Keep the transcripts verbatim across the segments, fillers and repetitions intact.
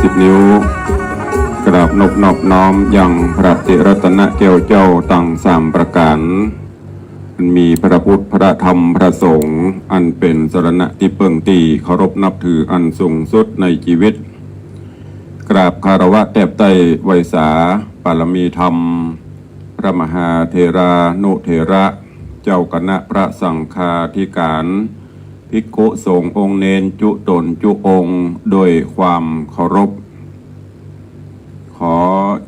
สิบนิ้ว กราบนบนอบน้อมยังพระติรัตนแก้วเจ้าตังสามประก๋าร อันมีพระพุทธ พระธรรม พระสงฆ์ อันเป๋นสรณะตี้เปิ้งตี้เคารพนับถืออันสูงสุดในจีวิต กราบคารวะแตบใต้ไหว้สาปารมีธรรม พระมหาเถรานุเถระ เจ้าคณะพระสังฆาธิการ ภิกขุสงฆ์องค์เณรจุ๊ต๋นจุ๊องค์ โดยความเคารพ ขอ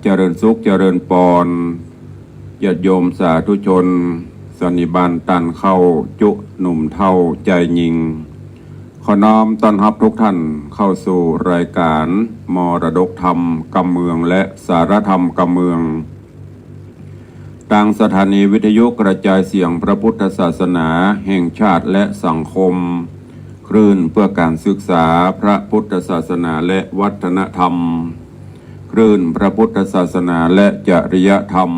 เจริญสุขเจริญปอน ญาติโยมสาธุชน สันนิบาตต้านเข้าจุ๊หนุ่มเฒ่าจายญิง ขอน้อมต้อนฮับทุกท่านเข้าสู่รายการมรดกธรรมกำเมืองและสาระธรรมกำเมือง ตางสถานีวิทยุกระจายเสียงพระพุทธศาสนาแห่งชาติและสังคม คลื่นเพื่อการศึกษาพระพุทธศาสนาและวัฒนธรรม คลื่นพระพุทธศาสนาและจริยธรรม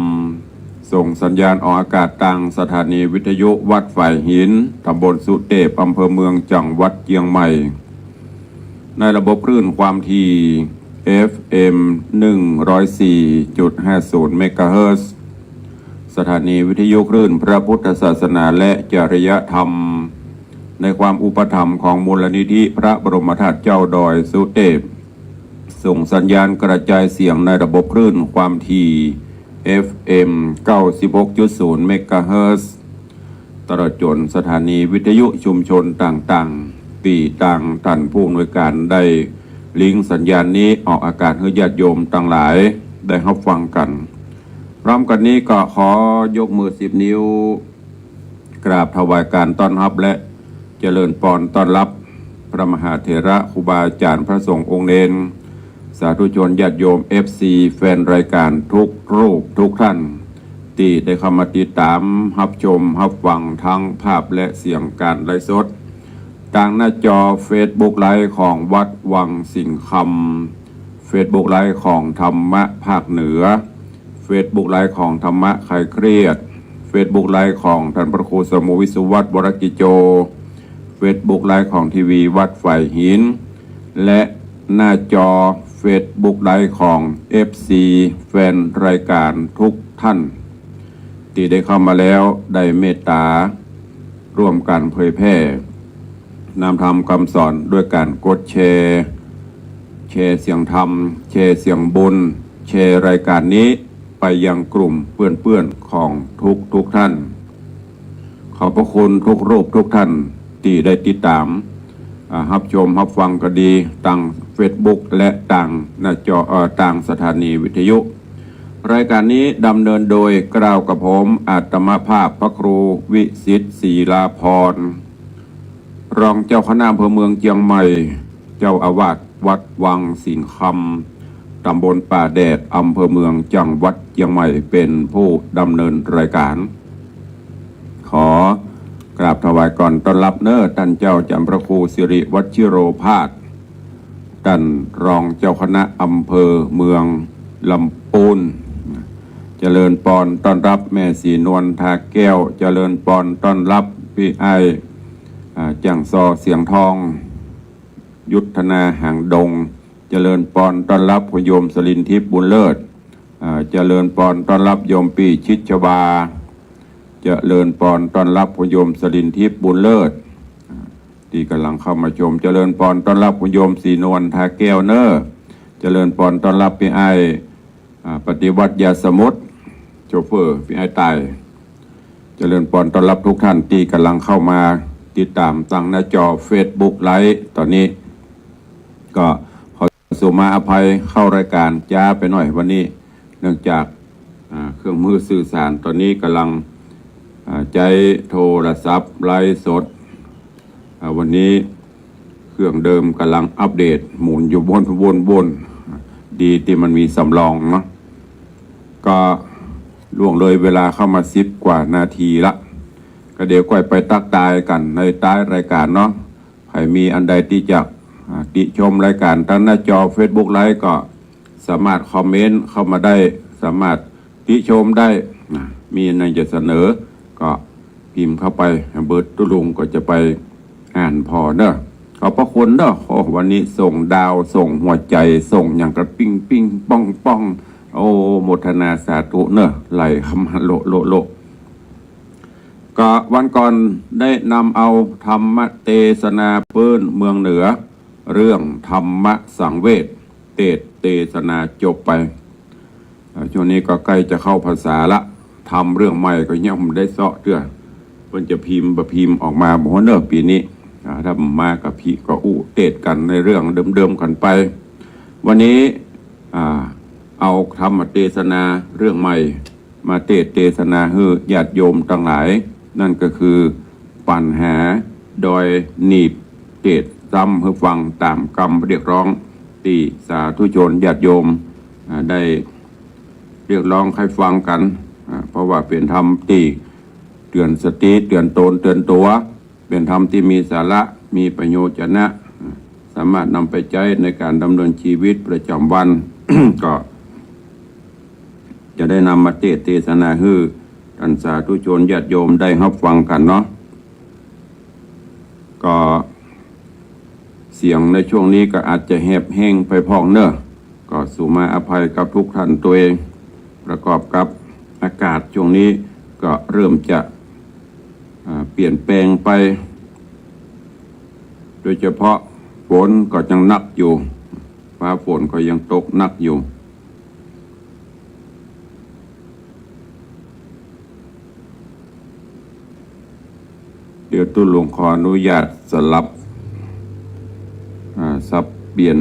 ส่งสัญญาณออกอากาศตางสถานีวิทยุวัดฝายหิน ตำบลสุเตพ อำเภอเมือง จังหวัดเจียงใหม่ ในระบบคลื่นความถี่ เอฟเอ็ม หนึ่งร้อยสี่จุดห้าศูนย์ เมกะเฮิรตซ์ สถานีวิทยุคลื่นพระพุทธศาสนาและจริยธรรม ในความอุปถัมภ์ของมูลนิธิพระบรมธาตุเจ้าดอยสุเตพ ส่งสัญญาณกระจายเสียงในระบบคลื่นความถี่ เอฟเอ็ม เก้าสิบหกจุดศูนย์ เมกะเฮิรตซ์ ตลอดจ๋นสถานีวิทยุชุมชนต่างๆ ตี้ตางต้านผู้อำนวยการได้ลิงก์สัญญาณนี้ออกอากาศหื้อญาติโยมตังหลายได้ฮับฟังกั๋น พร้อมกั๋นนี้ก็ขอยกมือสิบนิ้ว กราบถวายการต้อนฮับและเจริญปอนต้อนฮับ พระมหาเถระครูบาอาจ๋ารย์พระสงฆ์องค์เณร สาธุชนญาติโยม เอฟซี แฟนรายการทุกรูปทุกท่าน ตี้ได้เข้ามาติดต๋ามฮับชมฮับฟังทั้งภาพและเสียงการไลฟ์สด ตางหน้าจอเฟซบุ๊กไลฟ์ของวัดวังสิงห์คำ เฟซบุ๊กไลฟ์ของธรรมะภาคเหนือ เฟซบุ๊กไลฟ์ของธรรมะคลายเครียด เฟซบุ๊กไลฟ์ของท่านพระครูสมุห์ วิศวัฒน์ วรกิจโจ เฟซบุ๊กไลฟ์ของทีวีวัดฝายหิน และหน้าจอเฟซบุ๊กไลฟ์ของ เอฟซี แฟนรายการทุกท่าน ตี้ได้เข้ามาแล้วได้เมตต๋าร่วมกั๋นเผยแพร่นำธรรมคำสอนด้วยการกดแชร์ แชร์เสียงธรรม แชร์เสียงบุญ แชร์รายการนี้ไปยังกลุ่มเปื้อนๆ ของทุกๆ ท่าน ขอบพระคุณทุกรูปทุกท่านตี้ได้ติดต๋าม อ่า ฮับชมฮับฟังก็ดี ตางเฟซบุ๊กและตางหน้าจอ เอ่อ ตางสถานีวิทยุ รายการนี้ดำเนินโดยเกล้ากับผม อาตมาภาพพระครูวิสิทธิ์ ศิลาภรณ์ รองเจ้าคณะอำเภอเมืองเจียงใหม่ เจ้าอาวาสวัดวังสิงห์คำ ตำบลป่าแดด อำเภอเมือง จังหวัดเจียงใหม่ เป๋นผู้ดำเนินรายการ ขอกราบถวายการต้อนฮับเน้อ ต้านเจ้าจ๋ำพระครูสิริวัชชิโรภาส ต้านรองเจ้าคณะอำเภอเมืองลำปูน เจริญปอนต้อนฮับแม่ศรีนวล ทาแก้ว เจริญปอนต้อนฮับปี้อ้าย อ่า แจ่งซอ เสียงทอง ยุทธนา หางดง เจริญปอนต้อนฮับคุณโยมสรินทิพย์ บุญเลิศ อ่า เจริญปอนต้อนฮับโยมปี้ชิดชวา เจริญปอนต้อนฮับคุณโยมสรินทิพย์ บุญเลิศ อ่า ตี้ก่ำลังเข้ามาชม เจริญปอนต้อนฮับคุณโยมศรีนวล ทาแก้วเน้อ เจริญปอนต้อนฮับปี้อ้าย อ่า ปฏิวัติ ยาสมุทร โชเฟอร์ปี้อ้ายต๋าย เจริญปอนต้อนฮับทุกท่านตี้ก่ำลังเข้ามาติดต๋ามตางหน้าจอเฟซบุ๊กไลฟ์ ต๋อนนี้ ก็ขอสุมาอภัยเข้ารายการจ๊าไปหน้อยวันนี้ เนื่องจาก อ่า เครื่องมือสื่อสารต๋อนนี้ก่ำลัง อ่า ใจ๊โทรศัพท์ไลฟ์สด อ่า วันนี้เครื่องเดิมก่ำลังอัปเดตหมุนอยู่วนๆๆ ดีตี้มันมีสำรองเนาะ ก็ล่วงเลยเวลาเข้ามาสิบกว่านาทีละ ก็เดี๋ยวก่อยไปตั๊กตายกั๋นในต๊ายรายการเนาะ ใผมีอันใดตี้จะ อ่า ติชมรายการตางหน้าจอเฟซบุ๊กไลฟ์ก็สามารถคอมเมนต์เข้ามาได้ สามารถติชมได้ อ่า มีอันใดจะเสนอก็พิมพ์เข้าไป เบิดตุ๊ลุงก็จะไปอ่านผ่อเน้อ ขอบพระคุณเนาะ โอ้ วันนี้ส่งดาว ส่งหัวใจ ส่งหยังกั๋นปิ้งปิ้งป้องป้อง โอ้ โมทนาสาธุเนาะ ไหลเข้ามาโละโละโละ ก็วันก่อนได้นำเอาธรรมเตสนาปื๊นเมืองเหนือ เรื่องธรรมสังเวช เตสน์เตสนาจบไป อ่า ช่วงนี้ก็ใก้จะเข้าพรรษาละ ธรรมเรื่องใหม่ก็ยังบ่ได้เซาะเตื้อ เปิ้นจะพิมพ์บ่พิมพ์ออกมาบ่ฮู้เนาะปี๋นี้ อ่า ถ้าบ่มาก็พิ ก็อู้เตสน์กั๋นในเรื่องเดิมๆ กั๋นไป วันนี้ อ่า เอาธรรมเตสนาเรื่องใหม่ มาเตสน์เตสนาหื้อญาติโยมตังหลาย นั่นก็คือปัญหาดอยหนีบ เตสน์ซ้ำหื้อฟังต๋ามกำเรียกร้องตี้สาธุชนญาติโยม อ่า ได้เรียกร้องหื้อฟังกั๋น อ่า เพราะว่าเป๋นธรรมตี้เตื๋อนสติ เตื๋อนตน เตื๋อนตั๋ว เป๋นธรรมตี้มีสาระ มีประโยชนะ สามารถนำไปใจ๊ในก๋านดำเนินชีวิตประจ๋ำวัน ก็จะได้นำมาเตสน์เตสนาหื้อต้านสาธุชนญาติโยมได้ฮับฟังกั๋นเนาะ ก็เสียงในช่วงนี้ก็อาจจะแหบแห้งไปพ่องเนาะ ก็สุมาอภัยกับทุกท่านตวย ประกอบกับอากาศช่วงนี้ก็เริ่มจะ อ่า เปลี่ยนแปลงไป โดยเฉพาะฝนก็ยังหนักอยู่ ฟ้าฝนก็ยังตกหนักอยู่ เดี๋ยวตุ๊ลุงขออนุญาตสลับ อ่า สับเปลี่ยน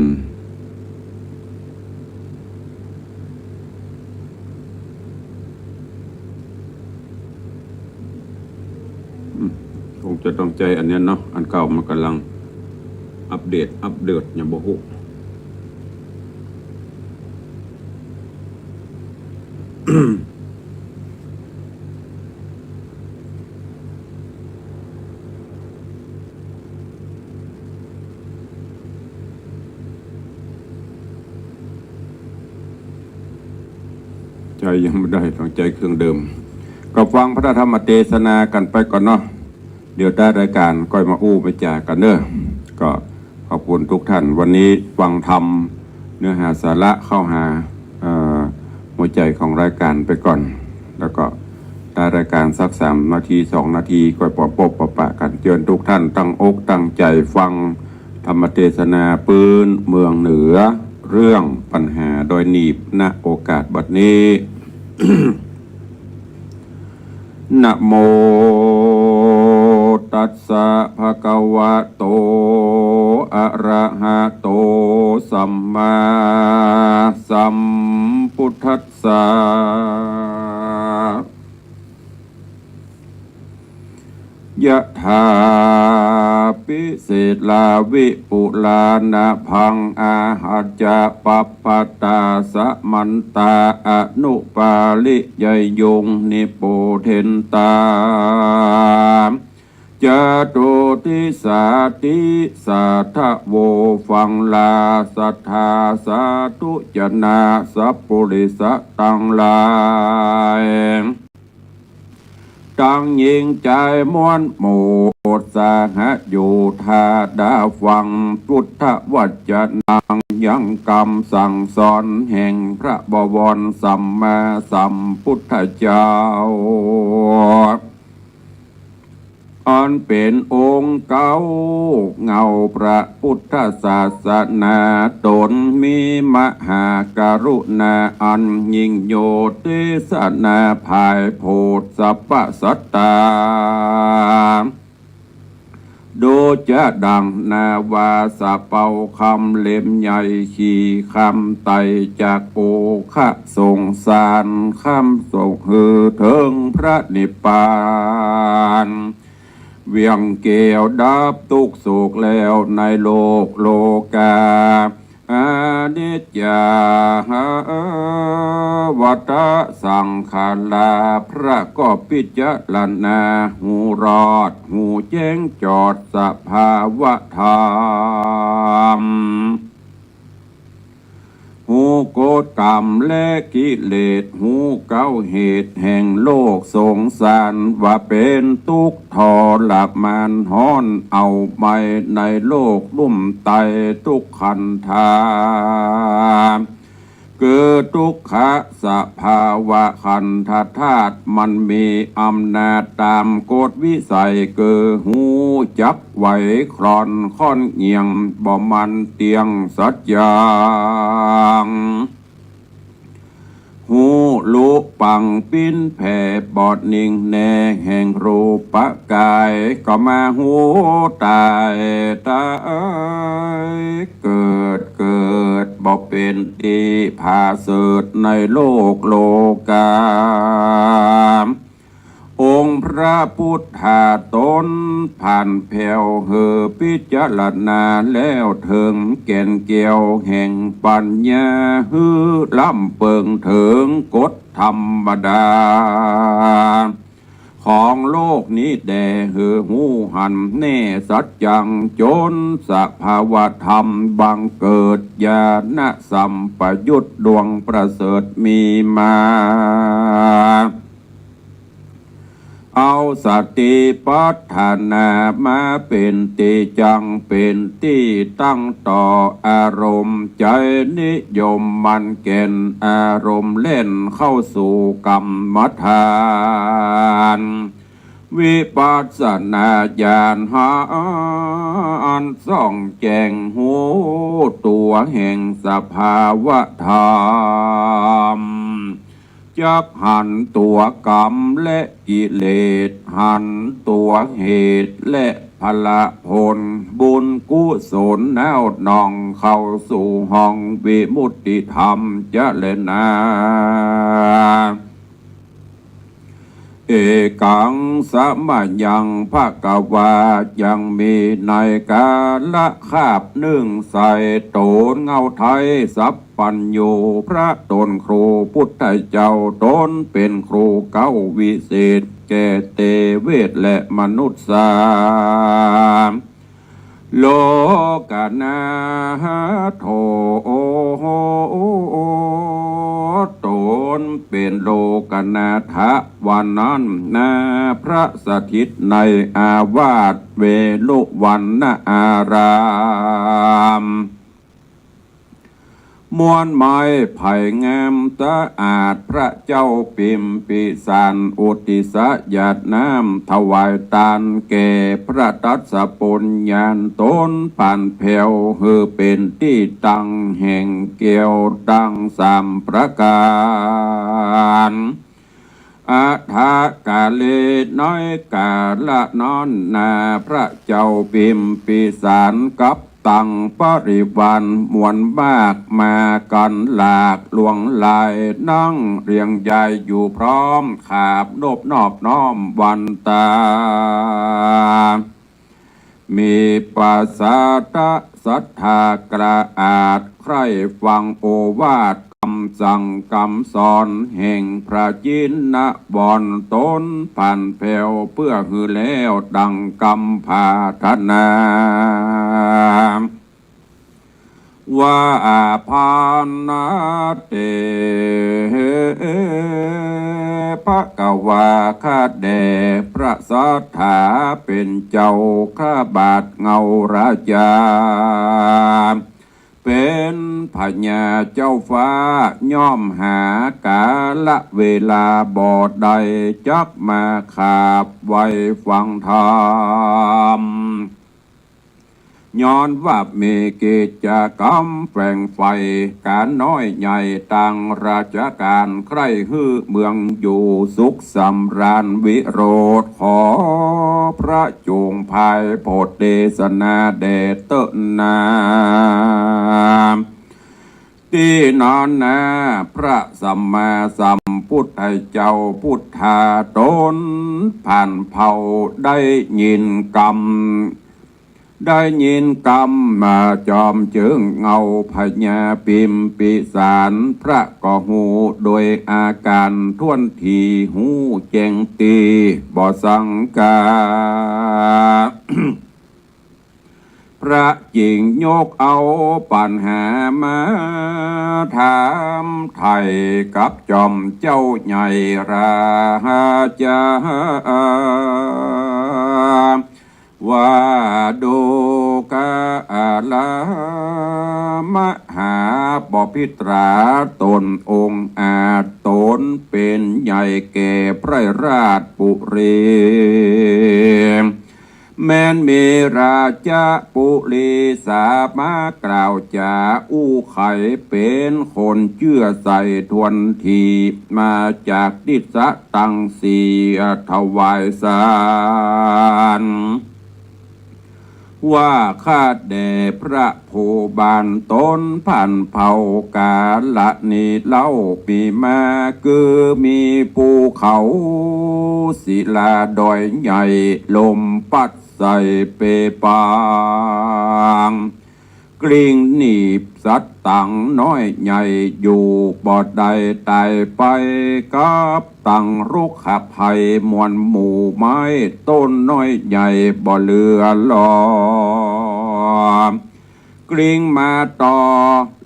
อืม คงจะต้องใจ๊อันเนี้ยเนาะ อันเก่ามันก่ำลังอัปเดต อัปเดต ยังบ่ฮู้ ใจ๊ยังบ่ได้ ต้องใจ๊เครื่องเดิม ก็ฟังพระธรรมเตสนากั๋นไปก่อนเนาะ เดี๋ยวท้ายรายก๋านก้อยมาอู้มาจ๋ากั๋นเนาะ ก็ขอบคุณทุกท่าน วันนี้ฟังธรรม เนื้อหาสาระเข้าหา เอ่อ หัวใจ๋ของรายก๋านไปก่อน แล้วก็ท้ายรายก๋านสักสามนาที สองนาที ก้อยปะปบปะปะกั๋น เจิญทุกท่านตั้งอกตั้งใจ๋ฟังธรรมเตสนาปื๊นเมืองเหนือ เรื่องปัญหาดอยหนีบ ณ โอกาสบัดนี้ นะโมตัสสะ ภะคะวะโต อะระหะโต สัมมาสัมพุทธัสสะ ยะถา ริเศษา วิปุลา นะพัง อาหัจจะ ปัพพะตา สะมันตา อนุปาริยะยุง นิปูเทนตา จตุติสา ติสาทะโว ฟังลาศรัทธา สาธุจะนา สัพปุริสะตังหลาย ตังญิงจายมวลหมู่ อุตสาหะโยธา ดาฟังพุทธวจนะ ยังกำสั่งสอนแห่งพระบวรสัมมาสัมพุทธเจ้า อันเป๋นองค์เก๊าเงาพระพุทธศาสนา ต๋นมีมหากรุณาอันยิ่งโย เตสนาผายโผดสรรพสัตตา ดูจะดั่งนาวาสะเปาคำเล่มใหญ่ขีคำไต่จากโอคะสงสาร คำส่งหื้อเถิงพระนิพพาน เวียงแก้วดับตุ๊กข์โศกแล้วในโลกโลกา อนิจจา วัฏฏะสังขารา พระก็พิจารณาฮู้รอดฮู้แจ้งจอดสภาวะธรรม ฮู้กฎกรรมและกิเลส ฮู้เก๊าเหตุแห่งโลกสงสาร ว่าเป๋นตุ๊กข์ทรมานฮ้อน เอาไหม้ในโลกลุ่มไตทุกขันธา คือตุ๊กขะสภาวะขันธธาตุมันมีอำนาจต๋ามกฎวิสัย คือฮู้จักไหวคลอนค่อนเงี่ยง บ่มั่นเตี้ยงสัจจัง ฮู้ลุปังปิ้นแผ่ บ่นิ่งแน่แห่งรูปกาย ก็มาฮู้ต๋าย ต๋ายเกิด เกิดบ่เป๋นตี้ผาเสริฐในโลกโลกา องค์พระพุทธาต๋นผ่านแผ้ว หื้อพิจารณาแล้วเถิงแก่นแก้วแห่งปัญญา หื้อล้ำเปิงเถิงกฎธรรมดาของโลกนี้แด่ หื้อฮู้หันแน่สัจจัง จ๋นสภาวะธรรมบังเกิด ญาณสัมปยุตดวงประเสริฐมีมา เอาสติปัฏฐานามาเป๋นตี้จั่ง เป๋นตี้ตั้งต่ออารมณ์ ใจ๋นิยมมั่นแก่นอารมณ์ แล่นเข้าสู่กรรมฐาน วิปัสสนาญาณหันส่องแจ้งฮู้ตั๋วแห่งสภาวะธรรม จักหันตั๋วกรรมและกิเลส หันตั๋วเหตุและผละผล บุญกุศลน้าวหนอง เข้าสู่ห้องวิมุตติธรรมจะแลนา เอกังสะมะยังภะคะวา ยังมีในกาละคาบนึ่ง ใส่ต๋นเงาไท้สัพพัญญู พระต๋นครูพุทธเจ้า ต๋นเป๋นครูเก๊าวิเศษ แก่เตเวทและมนุษย์สา โลกนาถะ ต๋นเป๋นโลกนาถะ วันนั้นนา ประสถิตในอาวาสเวฬุวันนาราม ม่วนไม้ไผ่งามสะอาด พระเจ้าพิมพิสารอุทิศหยาดน้ำถวายตานแก่พระทัศพล ญาณต๋นผ่านแผ้ว หื้อเป๋นตี้ตั้งแห่งแก้วตังสามประก๋าน อัฏฐกาเล ในกาละนั้นนา พระเจ้าพิมพิสารกับตังปริวารม่วนมาก มากั๋นหลากหลวงหลาย นั่งเรียงยายอยู่พร้อม ขาบนบนอบน้อมวันตา มีปสาทะศรัทธากระอาจใคร่ฟังโอวาทกำสั่งกำสอนแห่งพระจินวร ต๋นผ่านแผ้วเปื้อหื้อแล้วดังกำปรารถนา ว่า อาภาณาเต ภะคะวา ข้าแด่พระสัตถาเป๋นเจ้า ข้าบาทเงาราชา เป๋นพญาเจ้าฟ้า ย่อมหากาละเวลาบ่ได้ จักมาขาบไหว้ฟังธรรม ย้อนว่ามีกิจกรรมแฝงใฝ่ ก๋านน้อยใหญ่ต่างราชก๋าน ใคร่หื้อเมืองอยู่สุขสำราญวิโรจน์ ขอพระจงไพร่โผดเตสนาแด่เต๊อะนา ตี้นั้นนา พระสัมมาสัมพุทธเจ้าพุทธาต๋นผ่านแผ้วได้ยินกำ ได้ยินกำมาจอมเจิงเงาพญาพิมพิสาร พระก็ฮู้โดยอาก๋านถ้วนที ฮู้แจ้งตี้บ่สังกา พระจึงยกเอาปัญหามาถามไถ่กับจอมเจ้าใหญ่ราชา ว่า ดูกรา มหาบพิตรา ตนองอาจ ตนเป๋นใหญ่แก่พระราชปุรี แม้นมีราชปุรีสามากล่าวจ๋าอู้ไข เป๋นคนเจื้อใส่ทวนที มาจากทิศตังสี่ ถวายสาร ว่า ข้าแด่พระผู้บานตน ผ่านเผ่ากาละนี้เล่า มีมาคือมีภูเขาศิลาดอยใหญ่ ลมปัดใส่เปปาง กลิ้งหนีบสัตว์ตังน้อยใหญ่อยู่บ่ได้ ต๋ายไปกับตังรุกขภัยมวลหมู่ไม้ต้นน้อยใหญ่บ่เหลือหลอ กลิ้งมาต่อ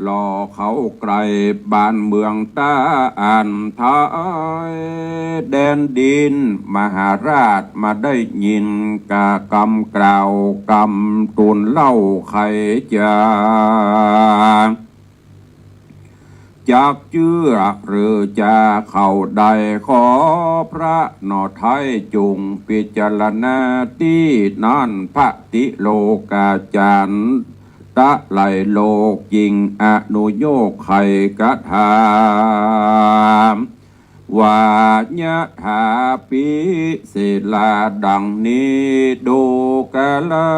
หล่อเข้าใกล้บ้านเมืองตาอันไทย แดนดินมหาราชมาได้ยิน กะกำกล่าวกำตูลเล่าไขจ๋า จักเจื้อหรือจาเข้าได้ ขอพระหน่อไท้จุ่งพิจารณาตี้นั้น พระติโลกาจารย์ตะไลโลกจึงอนุโยคไขกถา ว่า ยะถา ปิเสลา ดังนี้ ดูกรา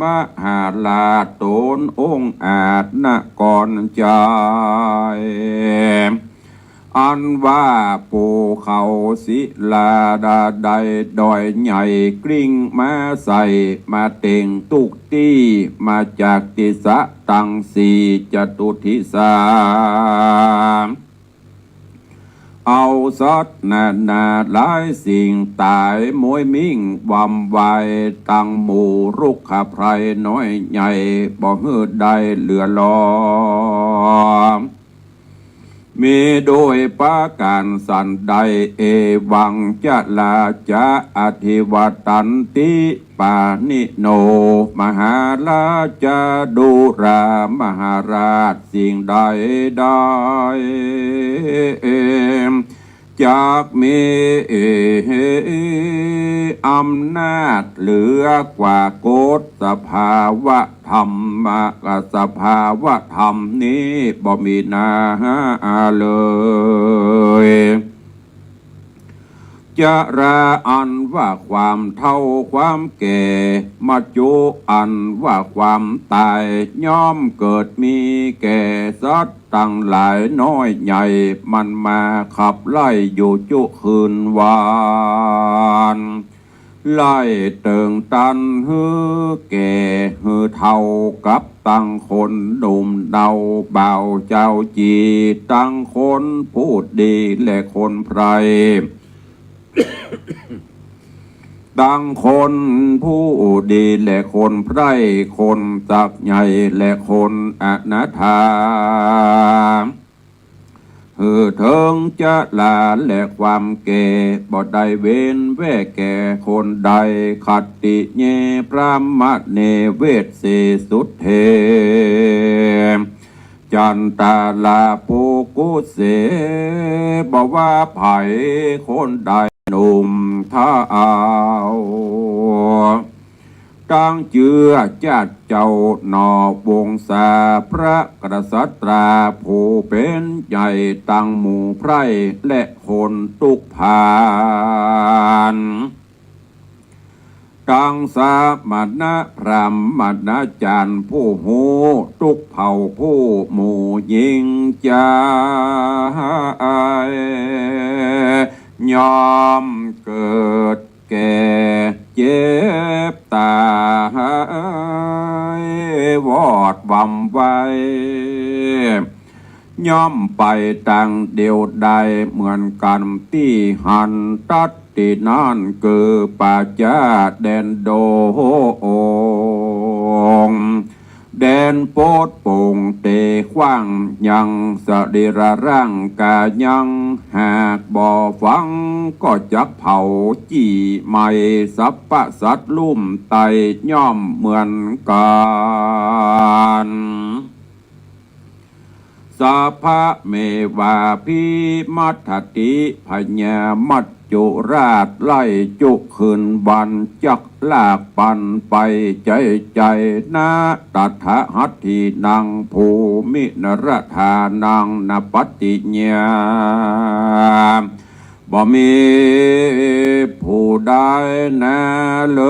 มหาราช ตนองอาจนกรใหญ่ อันว่าภูเขาศิลาดาใดดอยใหญ่กลิ้งมาใส่มาเต็งตุ๊กตี้ มาจากทิศตังสี่จตุทิศา เอาสัตว์นานาหลายสิ่งต๋ายมวยมิ่งวำวาย ตังหมู่รุกขไพรน้อยใหญ่บ่หื้อได้เหลือหลอ มีโดยประก๋านสันใด เอวังจราจะอธิวัตตันติ ปาณิโน มหาราชา ดูรา มหาราช สิ่งใดใด จักมีอำนาจเหลือกว่ากฎสภาวะธรรม กะสภาวะธรรมนี้บ่มีนาเลย จราอันว่าความเฒ่าความแก่ มัจจุอันว่าความต๋าย ย่อมเกิดมีแก่สัตว์ตังหลายน้อยใหญ่ มันมาขับไล่อยู่จุคืนวัน ไล่เติงตันหื้อแก่หื้อเฒ่ากับตังคนหนุ่มเนาบ่าวเจ้าจี ตังคนผู้ดีและคนไพร่ ตังคนผู้ดีและคนไพร่ คนจักใหญ่และคนอนาถา หื้อเถิงจราและความแก่ บ่ได้เว้นแว่แก่คนใด ขัตติเย พราหมเณ เวสเส สุทเท จันตาลา ปุกุเส บ่ว่าใผคนใดหนุ่มเฒ่า ตังเจื้อจาติเจ้าหน่อวงศาพระกษัตราผู้เป๋นใหญ่ตังหมู่ไพร่และคนตุ๊กพาน ตังสมณะพราหมณาจารย์ผู้ฮู้ตุ๊กเผ่าผู้หมู่หญิงจาย ย่อมเกิดแก่เจ็บต๋ายวอดวำไว ย่อมไปตังเดียวได้เหมือนกั๋นตี้หั้น ตั๊ดตี้นั้นคือป่าจ๊าแดนดง นโปดโป่งเตกว้าง ยังสรีระร่างกายยัง หากบ่ฟังก็จักเผาจี้ไหม้ สรรพสัตว์ลุ่มไตย่อมเหมือนกั๋น สัพพะเมวาภิมัจฉติ พญามัจจุราชไล่จุคืนวัน จักลากปันไปใจ๋ๆ นะ ตัฏฐหัตถีนัง ภูมินรธานัง นปัตติญา บ่มีผู้ใดนาเล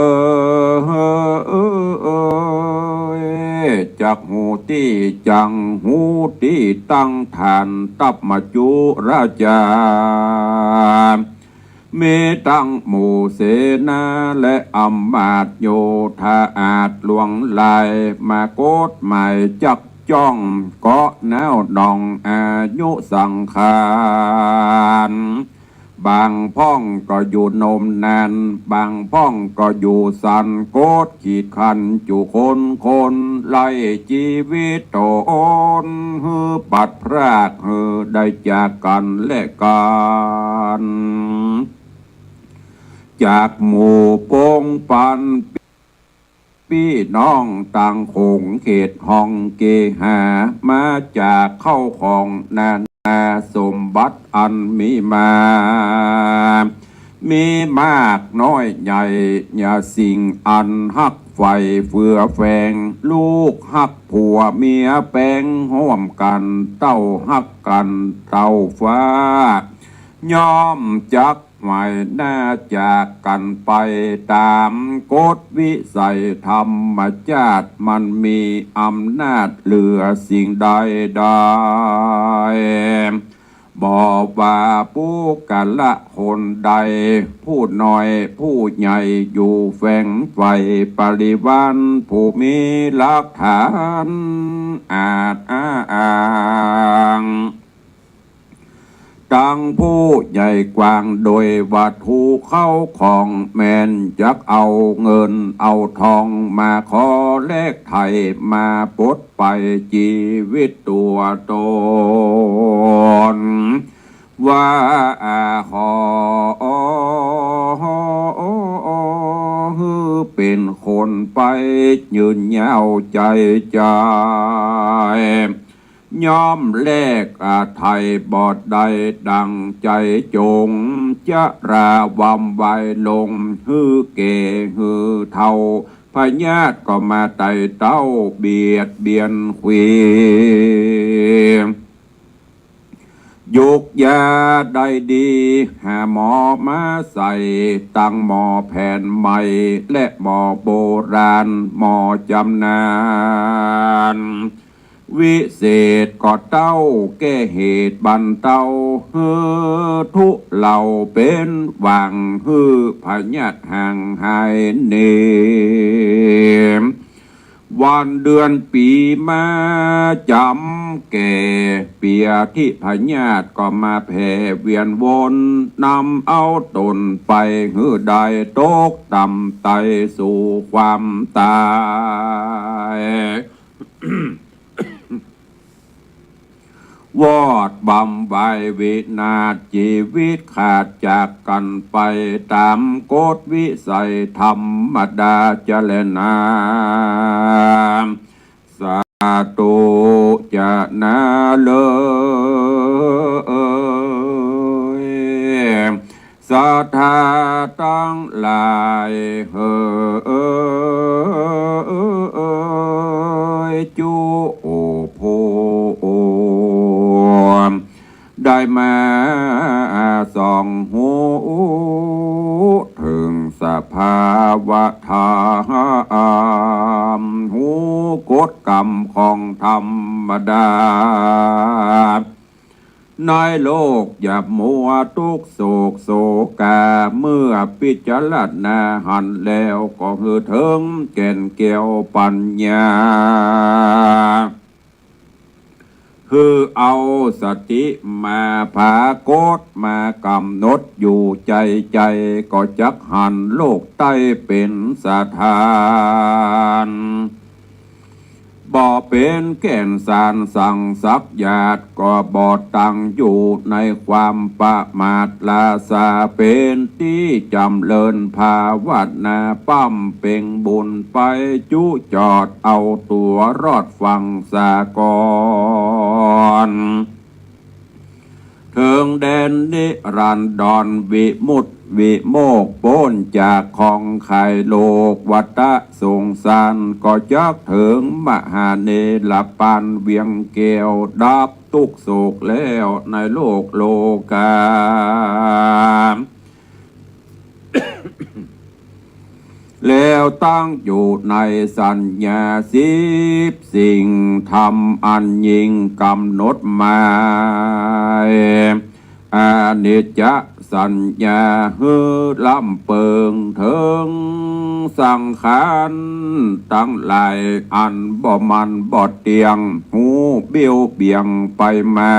ย จักฮู้ตี้จั้ง ฮู้ตี้ตัง ต้านตัพมัจจุราชา มีตังหมู่เสนาและอำมาตย์โยธา อาจหลวงหลาย มากฎหมายจับจ้อง เกาะแนวนองอายุสังขาร บางพ่องก็อยู่นมนาน บางพ่องก็อยู่สั้น กฎขีดขั้นจุคนคน ไล่จีวิตต๋น หื้อปัดพราก หื้อได้จากกั๋นและกั๋น จากหมู่ปงปัน ปี้น้องต่างขงเขตห้องเกหา มาจากเข้าของนานาสมบัติอันมีมา มีมากน้อยใหญ่ อย่าสิ่งอันฮักใฝ่เฟือแฝง ลูกฮักผัวเมียแป๋ง ฮ่วมกั๋นเต้าฮักกั๋นเต้าฟ้า ย่อมจัก หมายหน้าจากกั๋นไป ต๋ามกฎวิสัยธรรมจาติ มันมีอำนาจเหลือสิ่งใดๆ บ่ว่าปุคคละคนใด ผู้น้อยผู้ใหญ่ อยู่แฝงใฝ่บริวาร ผู้มีหลักฐานอาจอ้าง ตังผู้ใหญ่กว้างโดยวัตถุเข้าของ แม่นจักเอาเงินเอาทองมาขอแลกไถ่ มาปลดไปจีวิตตั๋วต๋น ว่าขอหื้อเป๋นคนไปยืนยาวใจ๋ใจ๋ ย่อมแลกอาไถ่บ่ได้ดั่งใจ๋จง จะราวำวายลง หื้อแก่หื้อเฒ่า พยาธิก็มาไต่เต้า เบียดเบียนขวี ยุกยาได้ดี หาหมอมาใส่ ตังหมอแผนใหม่ และหมอโบราณ หมอจำนาญ วิเศษก็เต้า แก้เหตุบรรเทา หื้อทุเลาเป๋นหว่าง หื้อพยาธิห่างหายหนี วันเดือนปี๋มาจ๋ำแก่ เปียธิพยาธิก็มาแผ่เวียนวน นำเอาต๋นไปหื้อได้ตกต่ำไต่สู่ความต๋าย วอดวำวายวินาศ จีวิตขาดจากกั๋นไป ต๋ามกฎวิสัยธรรมดาจะแลนา สาธุจะนาเลย ศรัทธาตังหลายเหย จุผู้ได้มาส่องฮู้เถิงสภาวะธรรม ฮู้กฎกรรมของธรรมดา ในโลกอย่ามัวตุ๊กข์โศกโศกา เมื่อพิจารณาหันแล้วก็หื้อเถิงแก่นแก้วปัญญา หื้อเอาสติมาผากฏมากำหนดอยู่ใจ๋ใจ๋ ก็จักหันโลกใต้เป๋นสถาน บ่เป เป๋นแก่นสารสังสักญาติ ก็บ่ตั้งอยู่ในความประมาท ราสาเป๋นตี้จ๋ำเริญภาวนา ป้ำเป็งบุญไปจุจอด เอาตั๋วรอดฟั่งสาก่อน เถิงแดนนิรันดร วิมุตติวิโมกข์ ป๊นจากของไข่โลกวัฏสงสาร ก็จักเถิงมหาเนรปานเวียงแก้ว ดับตุ๊กข์โศกแล้วในโลกโลกา แล้วตั้งอยู่ในสัญญาสิบสิ่ง ธรรมอันยิ่งกำหนดหมาย อนิจจสัญญาหื้อล้ำเปิงเถิงสังขารตังหลายอันบ่มั่นบ่เตี้ยง ฮู้เบี้ยวเบี่ยงไปมา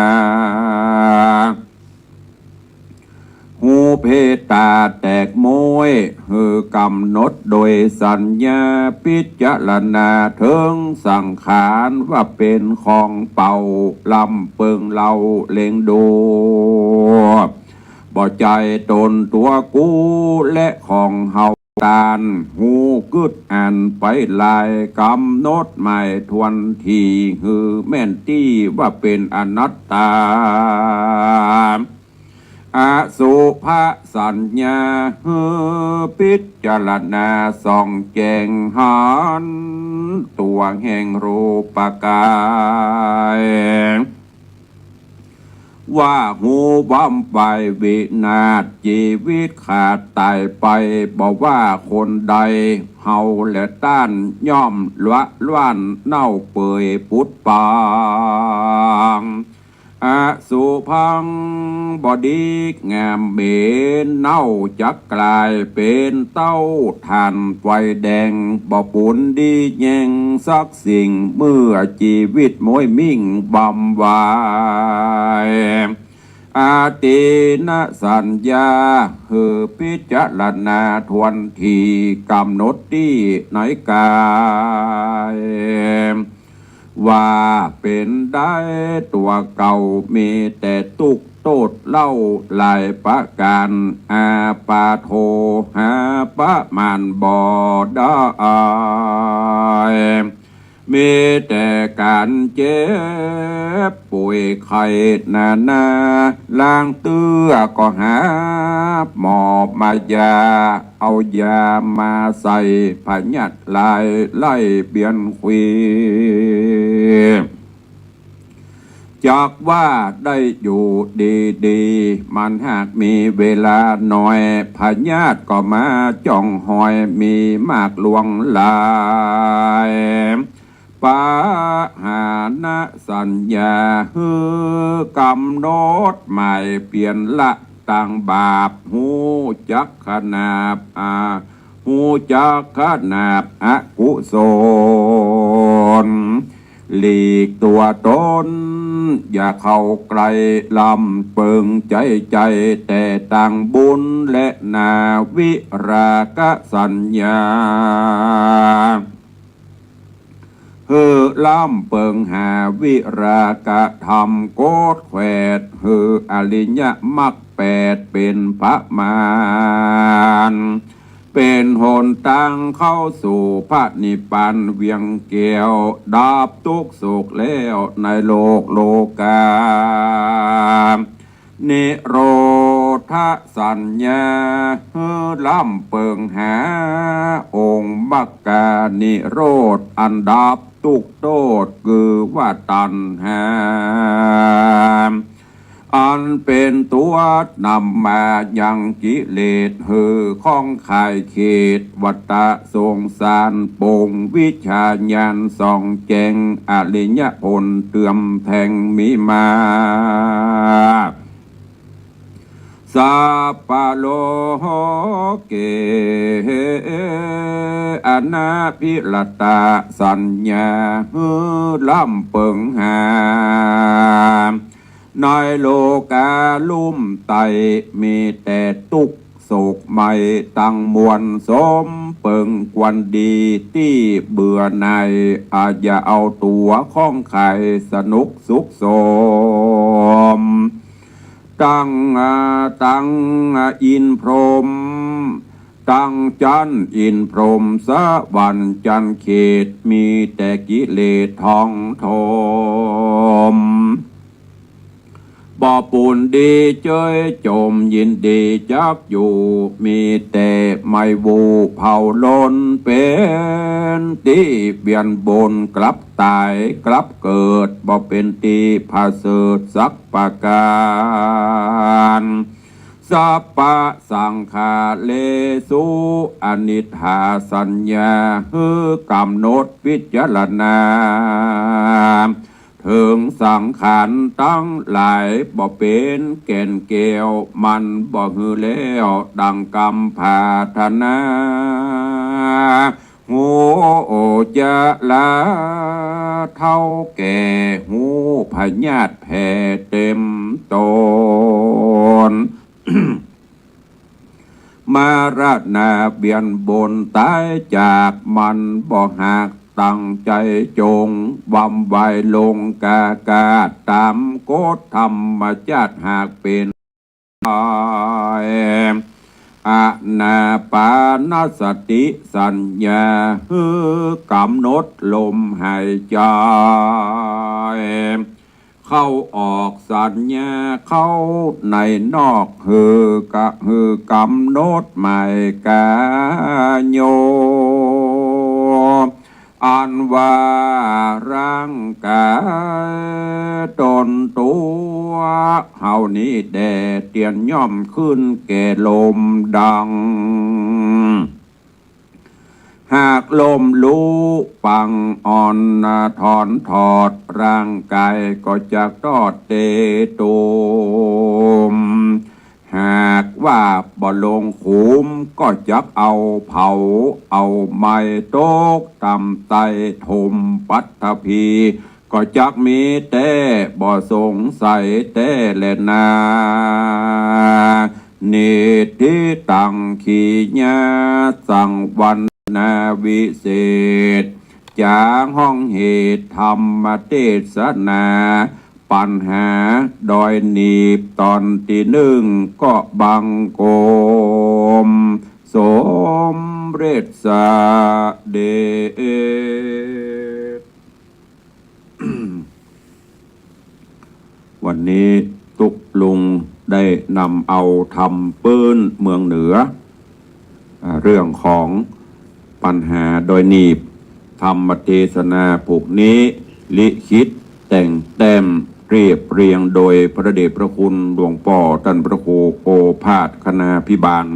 ฮู้เพตาแตกม้วย หื้อกำหนดโดยสัญญา พิจารณาเถิงสังขารว่าเป๋นของเป่า ล้ำเปิงเล่าเล็งดู บ่ใจ้ตนตั๋วกูและของเฮา ตานฮู้กึ๊ดอ่านไปหลาย กำหนดหมายถ้วนถี่ หื้อแม่นตี้ว่าเป๋นอนัตตา อสุภสัญญา หื้อพิจารณาส่องแจ้งหันตั๋วแห่งรูปกาย ว่าฮู้บั้มปายวินาศ จีวิตขาดต๋ายไป บ่ว่าคนใด เฮาและต้านย่อมละล้านเน่าเปื่อยปุดป๋าง อสุภัง บ่ดีงามเหม็นเน่า จักก๋ายเป๋นเต้าถ่านไฟแดง บ่ปูนดีแยงสักสิ่ง เมื่อจีวิตม้วยมิ่งบำวาย อทินนสัญญา หื้อพิจารณาถ้วนถี่ กำหนดตี้ในก๋าย ว่าเป๋นได้ตั๋วเก่า มีแต่ตุ๊กข์โต้ษเล่าหลายประก๋าน อาปาโท หาประมาณบ่ได้ มีแต่ก๋านเจ็บป่วยไข้นานา ลางเตื้อก็หาหมอมายา เอายามาใส่พยาธิลายไล่เบียนควี จักว่าได้อยู่ดีๆ มันหากมีเวลาน้อย พยาธิก็มาจ้องฮอย มีมากลวงหลาย ปหานสัญญา หื้อกำหนดหมายเปลี่ยนละตางบาป ฮู้จักขนาบ อา ฮู้จักขนาบอกุศล หลีกตั๋วตนอย่าเข้าใก้ ล้ำเปิงใจ๋ใจ๋แต่ตางบุญ และนาวิราคะสัญญา หื้อล้ำเปิงหาวิราคะธรรม โกดแขวด หื้ออริยมรรคแปดเป๋นประมาณ เป๋นหนตางเข้าสู่พระนิพพานเวียงแก้ว ดับตุ๊กข์โศกแล้วในโลกโลกา นิโรธสัญญา หื้อล้ำเปิงหาองค์มรรคานิโรธ อันดับตุ๊กข์โต้ษ คือว่าตัณหา อันเป๋นตั๋วนำมายังกิเลส หื้อข้องคายเขตวัฏสงสาร ปลงวิชญาณส่องแจ้งอริยผลเติมแทงมีมา สัพพะโลเก อนาภิรตสัญญา หื้อล้ำเปิงหา ในโลกาลุ่มใต้ มีแต่ตุ๊กข์ สุขใหม่ตังมวลสมเปิงควรดีตี้เบื่อหน่าย อาจจะเอาตั๋วของใครสนุกสุขสม ตัง ตังอินพรหม ตังจันทร์อินพรหมสวรรค์จันทร์เขต มีแต่กิเลสท่องถม บ่ปูนดีเจยจม ยินดีจักอยู่ มีแต่ไหม้บู่เผาลน เป๋นตี้เวียนวนกลับต๋ายกลับเกิด บ่เป๋นตี้ผะเสริฐสักประก๋าน สัพพะสังขาเรสุ อนิจจาสัญญา หื้อกำหนดพิจารณา เถิงสังขารตังหลาย บ่เป๋นแก่นแก้ว มันบ่หื้อแล้วดังกำปรารถนา ฮู้จะลาเฒ่าแก่ ฮู้พยาธิแผ่เต็มต๋น มรณาเวียนวนต๋ายจาก มันบ่หากตั้งใจ๋จ๋ง หว่ำไหวลงกากาศ ต๋ามกฎธรรมชาติหากเป๋นไป อานาปานสติสัญญา หื้อกำหนดลมหายใจ๋ เข้าออกสัญญาเข้าในนอก หื้อกะ หื้อกำหนดหมายกายโย อันว่าร่างก๋ายต๋นตั๋วเฮานี้แด่ เตียนย่อมขึ้นแก่ลมดัง หากลมลุปังอ่อนถอนถอด ร่างก๋ายก็จักตอดเตโตม หากว่าบ่ลงขุมก็จักเอาเผา เอาไหม้ตกต่ำใต้ถมปัตภี ก็จักมีแต๊บ่สงสัยแต๊แลนา นิทธิตัง ขีญาสังวรรณาวิเศษ จ๋าห้องเหตุธรรมเตสนา ปัญหาดอยหนีบต๋อนตี้นึ่งก็บังคมสมเร็จเสด็จ วันนี้ตุ๊ลุงได้นำเอาธรรมปื๊นเมืองเหนือ อ่า เรื่องของปัญหาดอยหนีบ ธรรมเตสนาผูกนี้ ลิขิตแต่งแต้มเรียบเรียงโดยพระเดชพระคุณหลวงป้อต้านพระครูโอภาสคณาภิบาล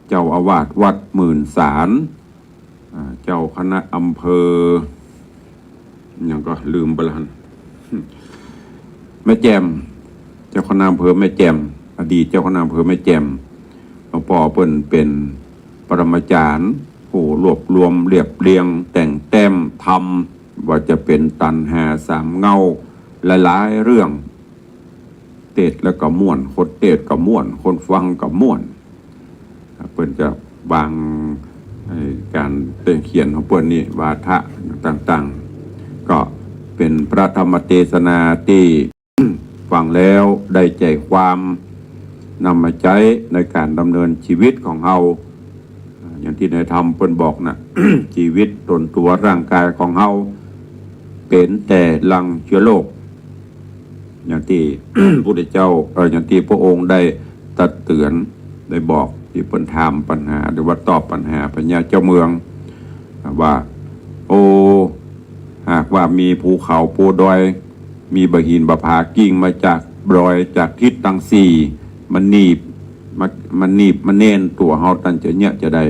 เจ้าอาวาสวัดหมื่นสาร อ่า เจ้าคณะอำเภอ หยังก็ลืมไปละหั้น แม่แจ่ม เจ้าคณะอำเภอแม่แจ่ม อดีตเจ้าคณะอำเภอแม่แจ่ม หลวงป้อเปิ้นเป๋นปรมาจารย์ ผู้รวบรวมเรียบเรียงแต่งแต้มธรรม ว่าจะเป๋นตัณหาสามเหง้า หลายๆ เรื่อง เตสน์แล้วก็ม่วน คนเตสน์ก็ม่วน คนฟังก็ม่วน เปิ้นจะวาง เอ่อ ก๋านเขียนของเปิ้นนี่ วาทะต่างๆ ก็เป๋นพระธรรมเตสนาตี้ฟังแล้วได้ใจ๋ความ นำมาใจ๊ในก๋านดำเนินชีวิตของเฮา อย่างตี้ในธรรมเปิ้นบอกนะ ชีวิตต๋นตั๋วร่างก๋ายของเฮาเป๋นแต่รังเจื๊อโรค อย่างตี้ พุทธเจ้า เอ่อ อย่างตี้พระองค์ได้ตรัสเตื๋อน ได้บอก ตี้เปิ้นถามปัญหา หรือว่าตอบปัญหาพญาเจ้าเมือง ว่า โอ้ หากว่ามีภูเขาภูดอย มีบ่าหินบ่าผากิ่งมาจากดอยจากทิศตังสี่ มาหนีบ มา มาหนีบมาแน่นตั๋วเฮา ตันจะเยียะจาใด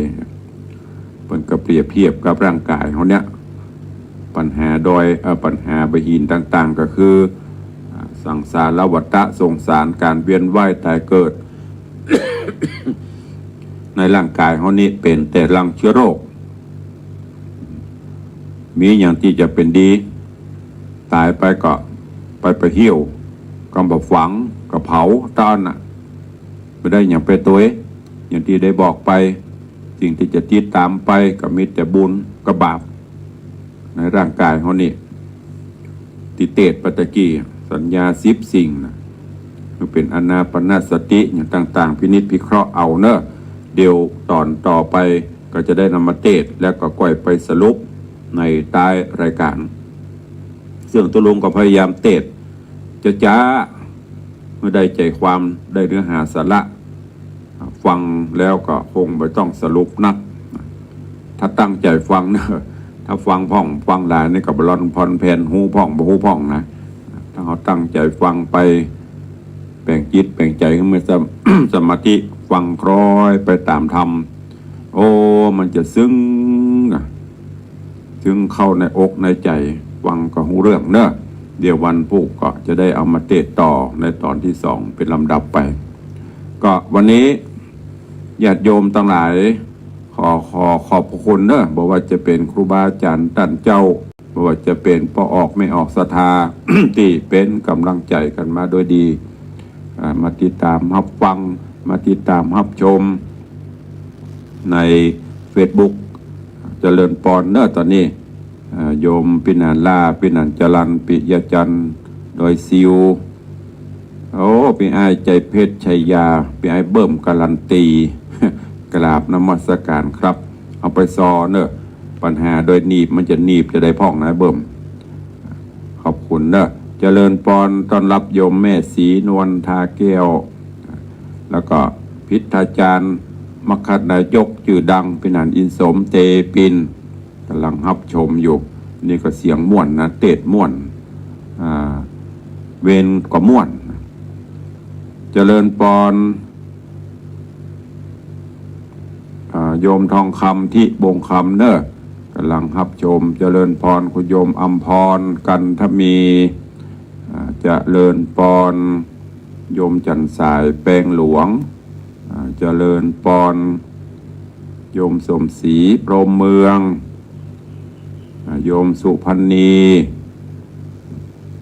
เปิ้นก็เปรียบเทียบกับร่างก๋ายเฮาเนี่ย ปัญหาดอย เอ่อ ปัญหาบ่าหินต่างๆ ก็คือ อ่า สังสารวัฏฏะ สงสารก๋านเวียนว่ายต๋ายเกิด ในร่างก๋ายเฮานี้เป๋นแต่รังเจื๊อโรค มีหยังตี้จะเป๋นดี ต๋ายไปก็ไป ไปเหี่ยว กำบ่าฝังก็เผา เต้าอั้นน่ะ บ่ได้หยังไปตวย อย่างตี้ได้บอกไป สิ่งตี้จะติดต๋ามไปก็มีแต่บุญกับบาป ในร่างก๋ายเฮานี่ ตี้เตสน์ไปตะกี้ สัญญาสิบสิ่งนะ มันเป๋นอานาปานสติอย่างต่างๆ พินิจพิเคราะห์เอาเนาะ เดี๋ยวต๋อนต่อไปก็จะได้นำมาเตสน์ แล้วก็ก้อยไปสรุปในต๊ายรายก๋าน ซึ่งตุ๊ลุงก็พยายามเตสน์จ๊ะๆ เมื่อได้ใจ๋ความ ได้เนื้อหาสาระ ฟังแล้วก็คงบ่ต้องสรุปนัก ถ้าตั้งใจ๋ฟังเนาะ ถ้าฟังพ่องฟังหลายนี่ก็บ่ล่อนผ่อนแผ่น ฮู้พ่องบ่ฮู้พ่องนะ ถ้าเฮาตั้งใจ๋ฟังไป แป๋งจิตแป๋งใจ๋หื้อมีสม- สมาธิ ฟังคล้อยไปต๋ามธรรม โอ้ มันจะซึ้งอะ ซึ่งเข้าในอกในใจ๋ ฟังก็ฮู้เรื่องเนาะ เดี๋ยววันพูกก็จะได้เอามาเตสน์ต่อในต๋อนตี้สองเป๋นลำดับไป ก็วันนี้ญาติโยมตังหลาย ขอ ขอขอบพระคุณเนาะ บ่ว่าจะเป๋นครูบาอาจ๋ารย์ต้านเจ้า บ่ว่าจะเป๋นป้อออกแม่ออกศรัทธา ตี้เป๋นก๋ำลังใจ๋กั๋นมาโดยดี อ่า มาติดต๋ามฮับฟัง มาติดต๋ามฮับชม ในเฟซบุ๊ก เจริญปอนเนาะ ต๋อนนี้ อ่า โยมปี้หนานล่า ปี้หนานจรัญ ปิยะจันทร์ ดอยซิว โอ้ ปี้อ้ายใจเพชรชัยยา ปี้อ้ายเบิ่มการันตี กราบนมัสก๋านครับ เอาไปซอเนาะ ปัญหาโดยหนีบ มันจะหนีบจะได้พ่องนะเบิ่ม ขอบคุณเนาะ เจริญปอน ต้อนฮับโยมแม่ศรีนวลทาแก้ว แล้วก็พิทยาจารย์ มคคนายกจื้อดัง ปี้หนานอินสม เตปิน ก๋ำลังฮับชมอยู่ นี่ก็เสียงม่วนนะ เตสน์ม่วน อ่า เวรก็ม่วน เจริญปอน อ่า โยมทองคำ ทิบงคำเนาะ ก๋ำลังฮับชม เจริญปอน คุณโยมอำพร กันทมี อ่า เจริญปอน โยมจันทร์สาย แปงหลวง อ่า เจริญปอน โยมสมศรี พรหมเมือง อ่า โยมสุพรรณี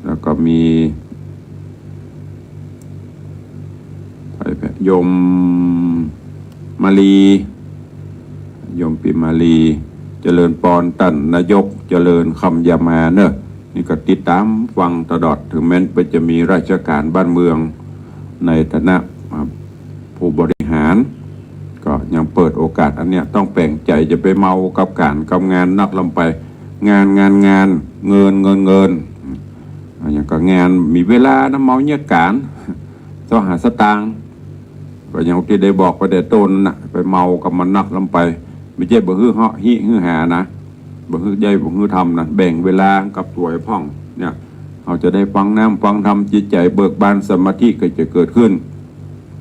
แล้วก็มี ใผแผะ โยมมาลี โยมปิมาลี เจริญปอน ต้านนายก เจริญคำยามาเนาะ นี่ก็ติดต๋ามฟังตลอด เถิงแม้นว่าจะมีราชก๋านบ้านเมือง ในฐานะ อ่า ผู้บริหาร ก็ยังเปิดโอกาสอันเนี้ย ต้องแป๋งใจ๋ จะไปเมากับก๋านกับงานนักล้ำไป งาน งาน งาน เงิน เงิน เงิน อ่า อย่างก็งาน มีเวลานะ เมาเยียะก๋าน ซอหาสตางค์ ก็อย่างตี้ได้บอกไปแต่ต้นน่ะ ไปเมากับมันนักล้ำไป บ่ใจ้บ่หื้อเฮาะฮิหื้อหานะ บ่หื้อใจ้บ่หื้อทำนะ แบ่งเวลากับตั๋วพ่อง เนี่ย เฮาจะได้ฟังน้ำฟังธรรม จิตใจ๋เบิกบาน สมาธิก็จะเกิดขึ้น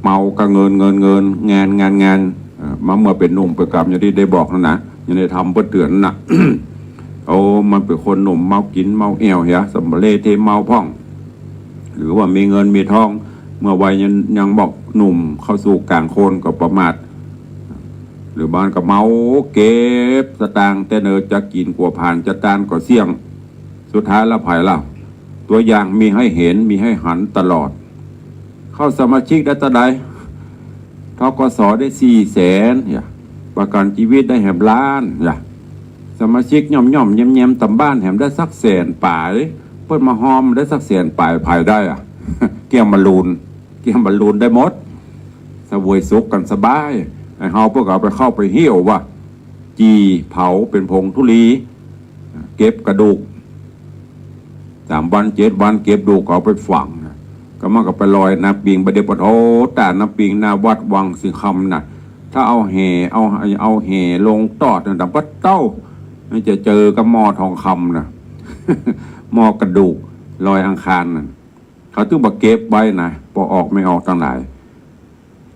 เมากับเงิน เงิน เงิน งาน งาน งาน เอ่อ มาเมื่อเป๋นหนุ่มเป๋นก๋ำ อย่างตี้ได้บอกนั่นนะ อย่างตี้ธรรมเปิ้นเตื๋อนนั่นนะ โอ้ มันเป๋นคนหนุ่มเมากิ๋นเมาแอ่วเหีย สำเร็จเทเมาพ่อง หรือว่ามีเงินมีทอง เมื่อวัยยัง ยังบอกหนุ่มเข้าสู่ก๋างคนก็ประมาท หรือบางก็เมาเก็บสตางค์ แต่เนินจะกิ๋นกั๋วผ่าน จะตานก็เสี้ยง สุดท้ายแล้วใผล่ะ ตั๋วอย่างมีหื้อหัน มีหื้อหันตลอด เข้าสมาชิกได้เต้าใด ธ.ก.ส. ได้สี่แสน เหีย ประกั๋นจีวิตได้แหมล้าน เหีย สมาชิกย่อมๆ แยมๆ ต๋ามบ้านแหมได้สักแสนป๋าย เปิ้นมาฮอมได้สักแสนป๋าย ใผได้อะ เกี้ยงบรรลูน เกี้ยงบรรลูนได้หมด เสวยสุขกั๋นสบาย ไอ้เฮาเปิ้นก็เอาไปเข้าไปเหี่ยวว่ะ จี่เผาเป๋นผงธุลี เก็บกระดูก สามวันเจ็ดวันเก็บดูกเอาไปฝังนะ ก็มันก็ไปลอยน้ำปิง บ่าเดี่ยวปะโถ ต๋าน้ำปิงหน้าวัดวังสิงห์คำน่ะ ถ้าเอาแห เอา เอาแหลงตอดน่ะ ดำปัดเต้า มันจะเจอกับหม้อทองคำน่ะ หม้อกระดูก ลอยอังคารน่ะ เขาตึงบ่าเก็บไว้นะ ป้อออกแม่ออกตังหลาย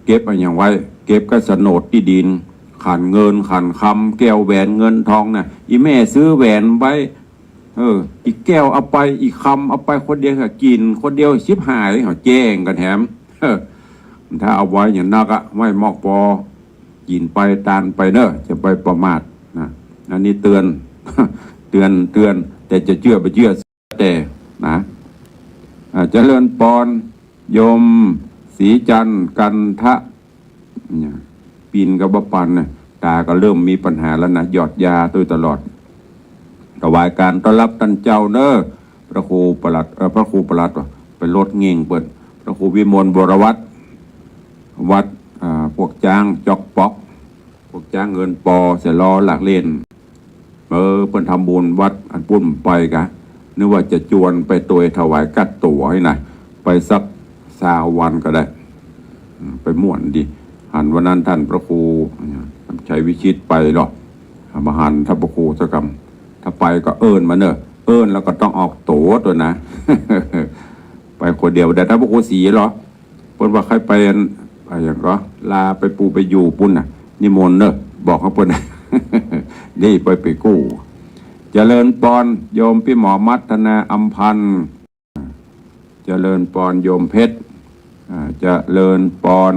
เก็บอะหยังไว้ เก็บกับโฉนดตี้ดิน ขันเงินขันคำ แก้วแหวนเงินทองน่ะ อี่แม่ซื้อแหวนไว้ เออ อี่แก้วเอาไป อี่คำเอาไปคนเดียว กิ๋นคนเดียว ชิบหาย เขาแจ้งกั๋นแหม เออ ถ้าเอาไว้อย่างนักอะ ไว้มอกปอ กิ๋นไปตานไปเนาะ จะไปประมาทนะ อันนี้เตือน เตือน เตือน แต่จะเจื้อบ่เจื้อ แต่นะ อ่า เจริญปอน โยมศรีจันทร์ กันทะ เนี่ย ปี๋นก็บ่ปันนะ ต๋าก็เริ่มมีปัญหาแล้วนะ หยอดยาตวยตลอด ถวายการต้อนรับต้านเจ้าเน้อ พระครูประหลัด เอ่อ พระครูประหลัดว่ะ ไปลดเง่งเปิ้น พระครูวิมลวรวัฒน์ วัด อ่า พวกจ๊างจ๊อกป๊อก พวกจ๊างเฮินปอ เสียลอหลากเล่น เออ เปิ้นทำบุญวัดอันปุ้นไปกะ นึกว่าจะจวนไปตวยถวายกัตตั๋วให้นะ ไปสักซาววันก็ได้ อืม ไปม่วนดี หันวันนั้นต้านพระครู อ่า ชัยวิชิตไปเหรอ มาหันต้านพระครูสักกำ ถ้าไปก็เอิ้นมาเน้อ เอิ้นแล้วก็ต้องออกตั๋วตวยนะ ไปคนเดียวบ่ได้ ต้านพระครูศรีเหรอ เปิ้นว่าใค่ไปอัน อะหยังก็ ลาไปปูไปอยู่ปุ้นน่ะ นิมนต์เน้อ บอกกับเปิ้น นี่ไปไปกู้ เจริญปอน โยมปี้หมอมัทนาอำพันธ์ เจริญปอน โยมเพชร อ่า เจริญปอน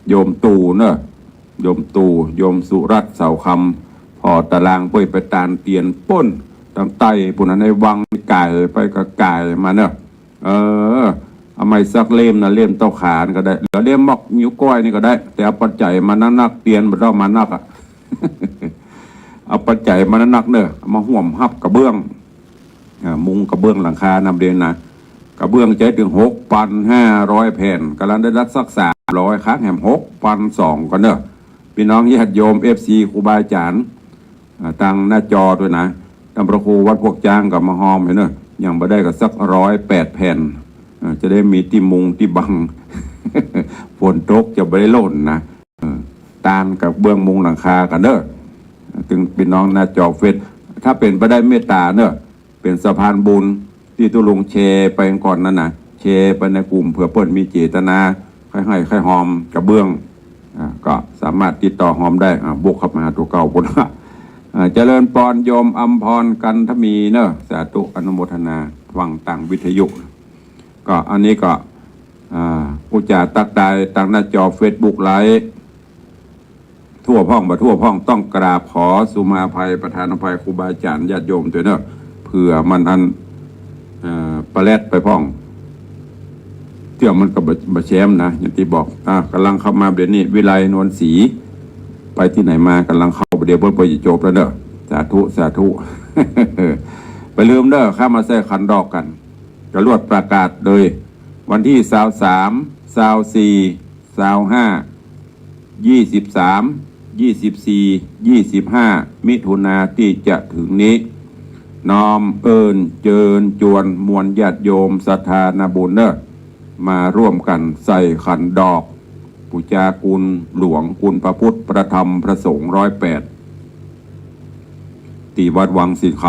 โยมตู่เน้อ โยมตู่ โยมสุรัตน์ เสาคำ ผ่อตารางเป้ยไปตานเตียนปุ้น ตางใต้ปุ้นน่ะ ในวังก๋ายไปก็ก๋ายมาเน้อ เออ เอาไม้สักเล่มนะ เล่มเต้าขานี่ก็ได้ เหลือเล่มมอกนิ้วก้อยนี่ก็ได้ แต่เอาปัจจัยมานักๆ เตียนบ่ต้องมานักอะ เอาปัจจัยมานักๆ เน้อ เอามาฮ่วมฮับกระเบื้อง อ่า มุงกระเบื้องหลังคา นำเรียนนะ กระเบื้องใจ๊เถิงหกปันห้าร้อยแผ่น ก่ำลังได้สักสามร้อย ค้างแหมหกปันสองก่อนเน้อ ปี้น้องญาติโยม เอฟซี ครูบาอาจ๋ารย์ อ่า ตางหน้าจอตวยนะ ต้านพระครูวัดพวกจ๊างก็มาฮอมหั้นเน้อ ยังบ่ได้ก็สักร้อยแปดแผ่น อ่า จะได้มีตี้มุงตี้บัง ฝนตกจะบ่ได้หล่นนะ เออ ตานกระเบื้องมุงหลังคากั๋นเน้อ ตึงปี้น้องหน้าจอเฟซ ถ้าเป๋นไปได้เมตต๋าเน้อ เป๋นสะพานบุญตี้ตุ๊ลุงแชร์ไปก่อนนั้นนะ แชร์ไปในกลุ่มเผื่อเปิ้นมีเจตนา ใค่หื้อ ใค่ฮอมกระเบื้อง อ่า ก็สามารถติดต่อฮอมได้ อ่า บวกเข้ามาหาตั๋วเก่าปุ้น อ่า เจริญปอน โยมอำพร กันทมีเน้อ สาธุ อนุโมทนา ฟังตางวิทยุ ก็อันนี้ก็ อ่า อุจจาตักตายตางหน้าจอเฟซบุ๊กไลฟ์ ทั่วพ่องบ่ทั่วพ่อง ต้องกราบขอสุมาอภัย ประทานอภัยครูบาอาจ๋ารย์ญาติโยมตวยเน้อ เผื่อมันอัน เอ่อ ปะแลดไปพ่อง เตื้อมันก็บ่ บ่แชมนะ อย่างตี้บอก อ่า ก่ำลังเข้ามาเดี๋ยวนี้ วิไลนวลศรี ไปตี้ไหนมา ก่ำลังเข้า เดี๋ยวเปิ้นบ่จะจบแล้วเน้อ สาธุ สาธุ บ่าลืมเน้อ เข้ามาใส่ขันดอกกั๋น จะรวดประกาศเลย วันตี้ซาวสาม ซาวสี่ ซาวห้า ยี่สิบสาม ยี่สิบสี่ ยี่สิบห้า มิถุนาตี้จะเถิงนี้ น้อมเอิ้นเจิญจวนมวลญาติโยมศรัทธานาบุญเน้อ มาร่วมกั๋นใส่ขันดอก ปู๋จาคุณหลวง คุณพระพุทธ พระธรรม พระสงฆ์ ร้อยแปด ตี้วัดวังสิงห์ค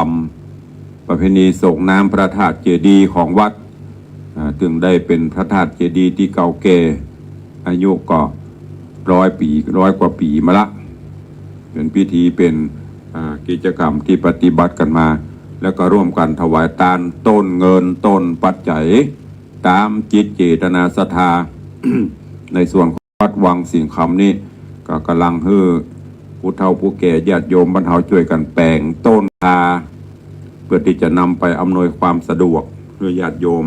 ำ ประเพณีส่งน้ำพระธาตุเจดีย์ของวัด อ่า ตึงได้เป๋นพระธาตุเจดีย์ตี้เก่าแก่ อายุก็ร้อยปี๋ ร้อยกว่าปี๋มาละ เป๋นพิธี เป๋น อ่า กิจกรรมตี้ปฏิบัติกั๋นมา แล้วก็ร่วมกั๋นถวายตาน ต้นเงิน ต้นปัจจัย ต๋ามจิตเจตนาศรัทธา ในส่วนของวัดวังสิงห์คำนี้ ก็ก่ำลังหื้อผู้เฒ่าผู้แก่ญาติโยมบ้านเฮาจ้วยกั๋นแป๋งต้นคา เพื่อตี้จะนำไปอำนวยความสะดวกหื้อญาติโยม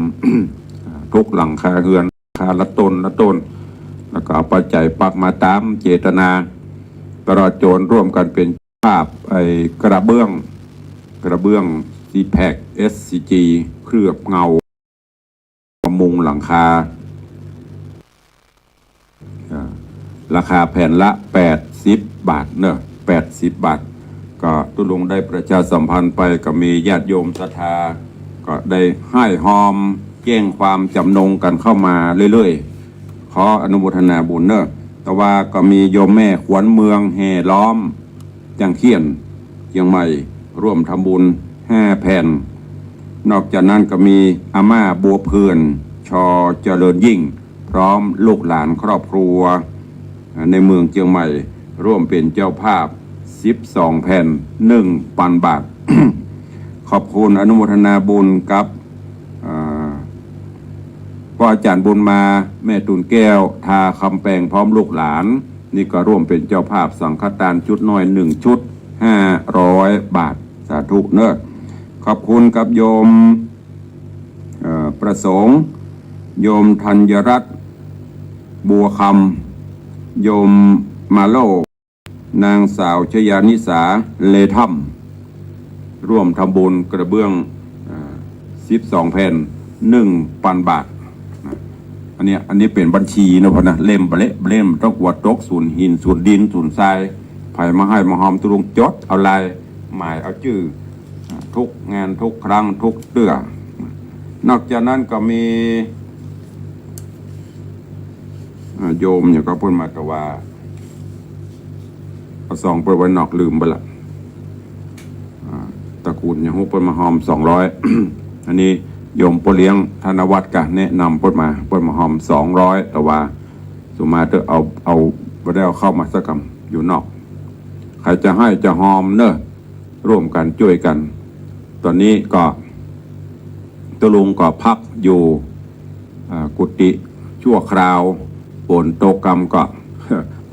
ทุกหลังคาเฮือน คาละต้นละต้น แล้วก็เอาปัจจัยปักมาต๋ามเจตนา ตลอดจนร่วมกั๋นเป๋นเจ้าภาพไอ้กระเบื้อง กระเบื้อง ซีแพ็ค เอสซีจี เคลือบเงา มุงหลังคา อ่า ราคาแผ่นละแปดสิบบาทเนาะ แปดสิบบาท ก็ตุ๊ลุงได้ประชาสัมพันธ์ไป ก็มีญาติโยมศรัทธา ก็ได้ฮ้ายฮอมแจ้งความจ๋ำนงกั๋นเข้ามาเรื่อยๆ ขออนุโมทนาบุญเนาะ แต่ว่าก็มีโยมแม่ขวัญเมืองแห่ล้อม จังเขี้ยน เจียงใหม่ ร่วมทำบุญห้าแผ่น นอกจากนั้นก็มีอาม่าบัวเพื่อน ชอ เจริญยิ่ง พร้อมลูกหลานครอบครัว ในเมืองเจียงใหม่ ร่วมเป็นเจ้าภาพสิบสองแผ่น หนึ่งปันบาท ขอบคุณอนุโมทนาบุญกับ อ่า ป้ออาจ๋ารย์บุญมา แม่ตูนแก้ว ทาคำแปง พร้อมลูกหลาน นี่ก็ร่วมเป็นเจ้าภาพสังฆทานชุดน้อยหนึ่งชุด ห้าร้อยบาท สาธุเนาะ ขอบคุณกับโยม เอ่อ ประสงค์ โยมธัญรัตน์ บัวคำ โยมมาโล นางสาวชยานิสา เลถ้ำ ร่วมทำบุญกระเบื้อง อ่า สิบสองแผ่น หนึ่งปันบาทนะ อันเนี้ย อันนี้เป๋นบัญชีนะพ่อนะ เล่มบ่าเละ เล่มต้องกลัวตก สูญหิน สูญดิน สูญทราย ใผมาไห้มาฮอม ตุ๊ลุงจดเอาลาย หมายเอาจื้อ อ่า ทุกงาน ทุกครั้ง ทุกเตื้อ นอกจากนั้นก็มี อ่า โยมเนี่ยก็เปิ้นมาตะวา เอาซองเปิ้นไว้นอก ลืมไปละ อ่า ตระกูลยังฮู้ เปิ้นมาฮอม สองร้อย อันนี้โยมป้อเลี้ยงธนวัฒน์กะแนะนำเปิ้นมา เปิ้นมาฮอม สองร้อย ตะวา สุมาเถอะ เอา เอา บ่ได้เอาเข้ามาสักกำ อยู่นอก ใผจะไห้จะฮอมเนอะ ร่วมกั๋นจ้วยกั๋น ต๋อนนี้ก็ ตุ๊ลุงก็พักอยู่ อ่า กุฏิชั่วคราว ฝนตกกำก็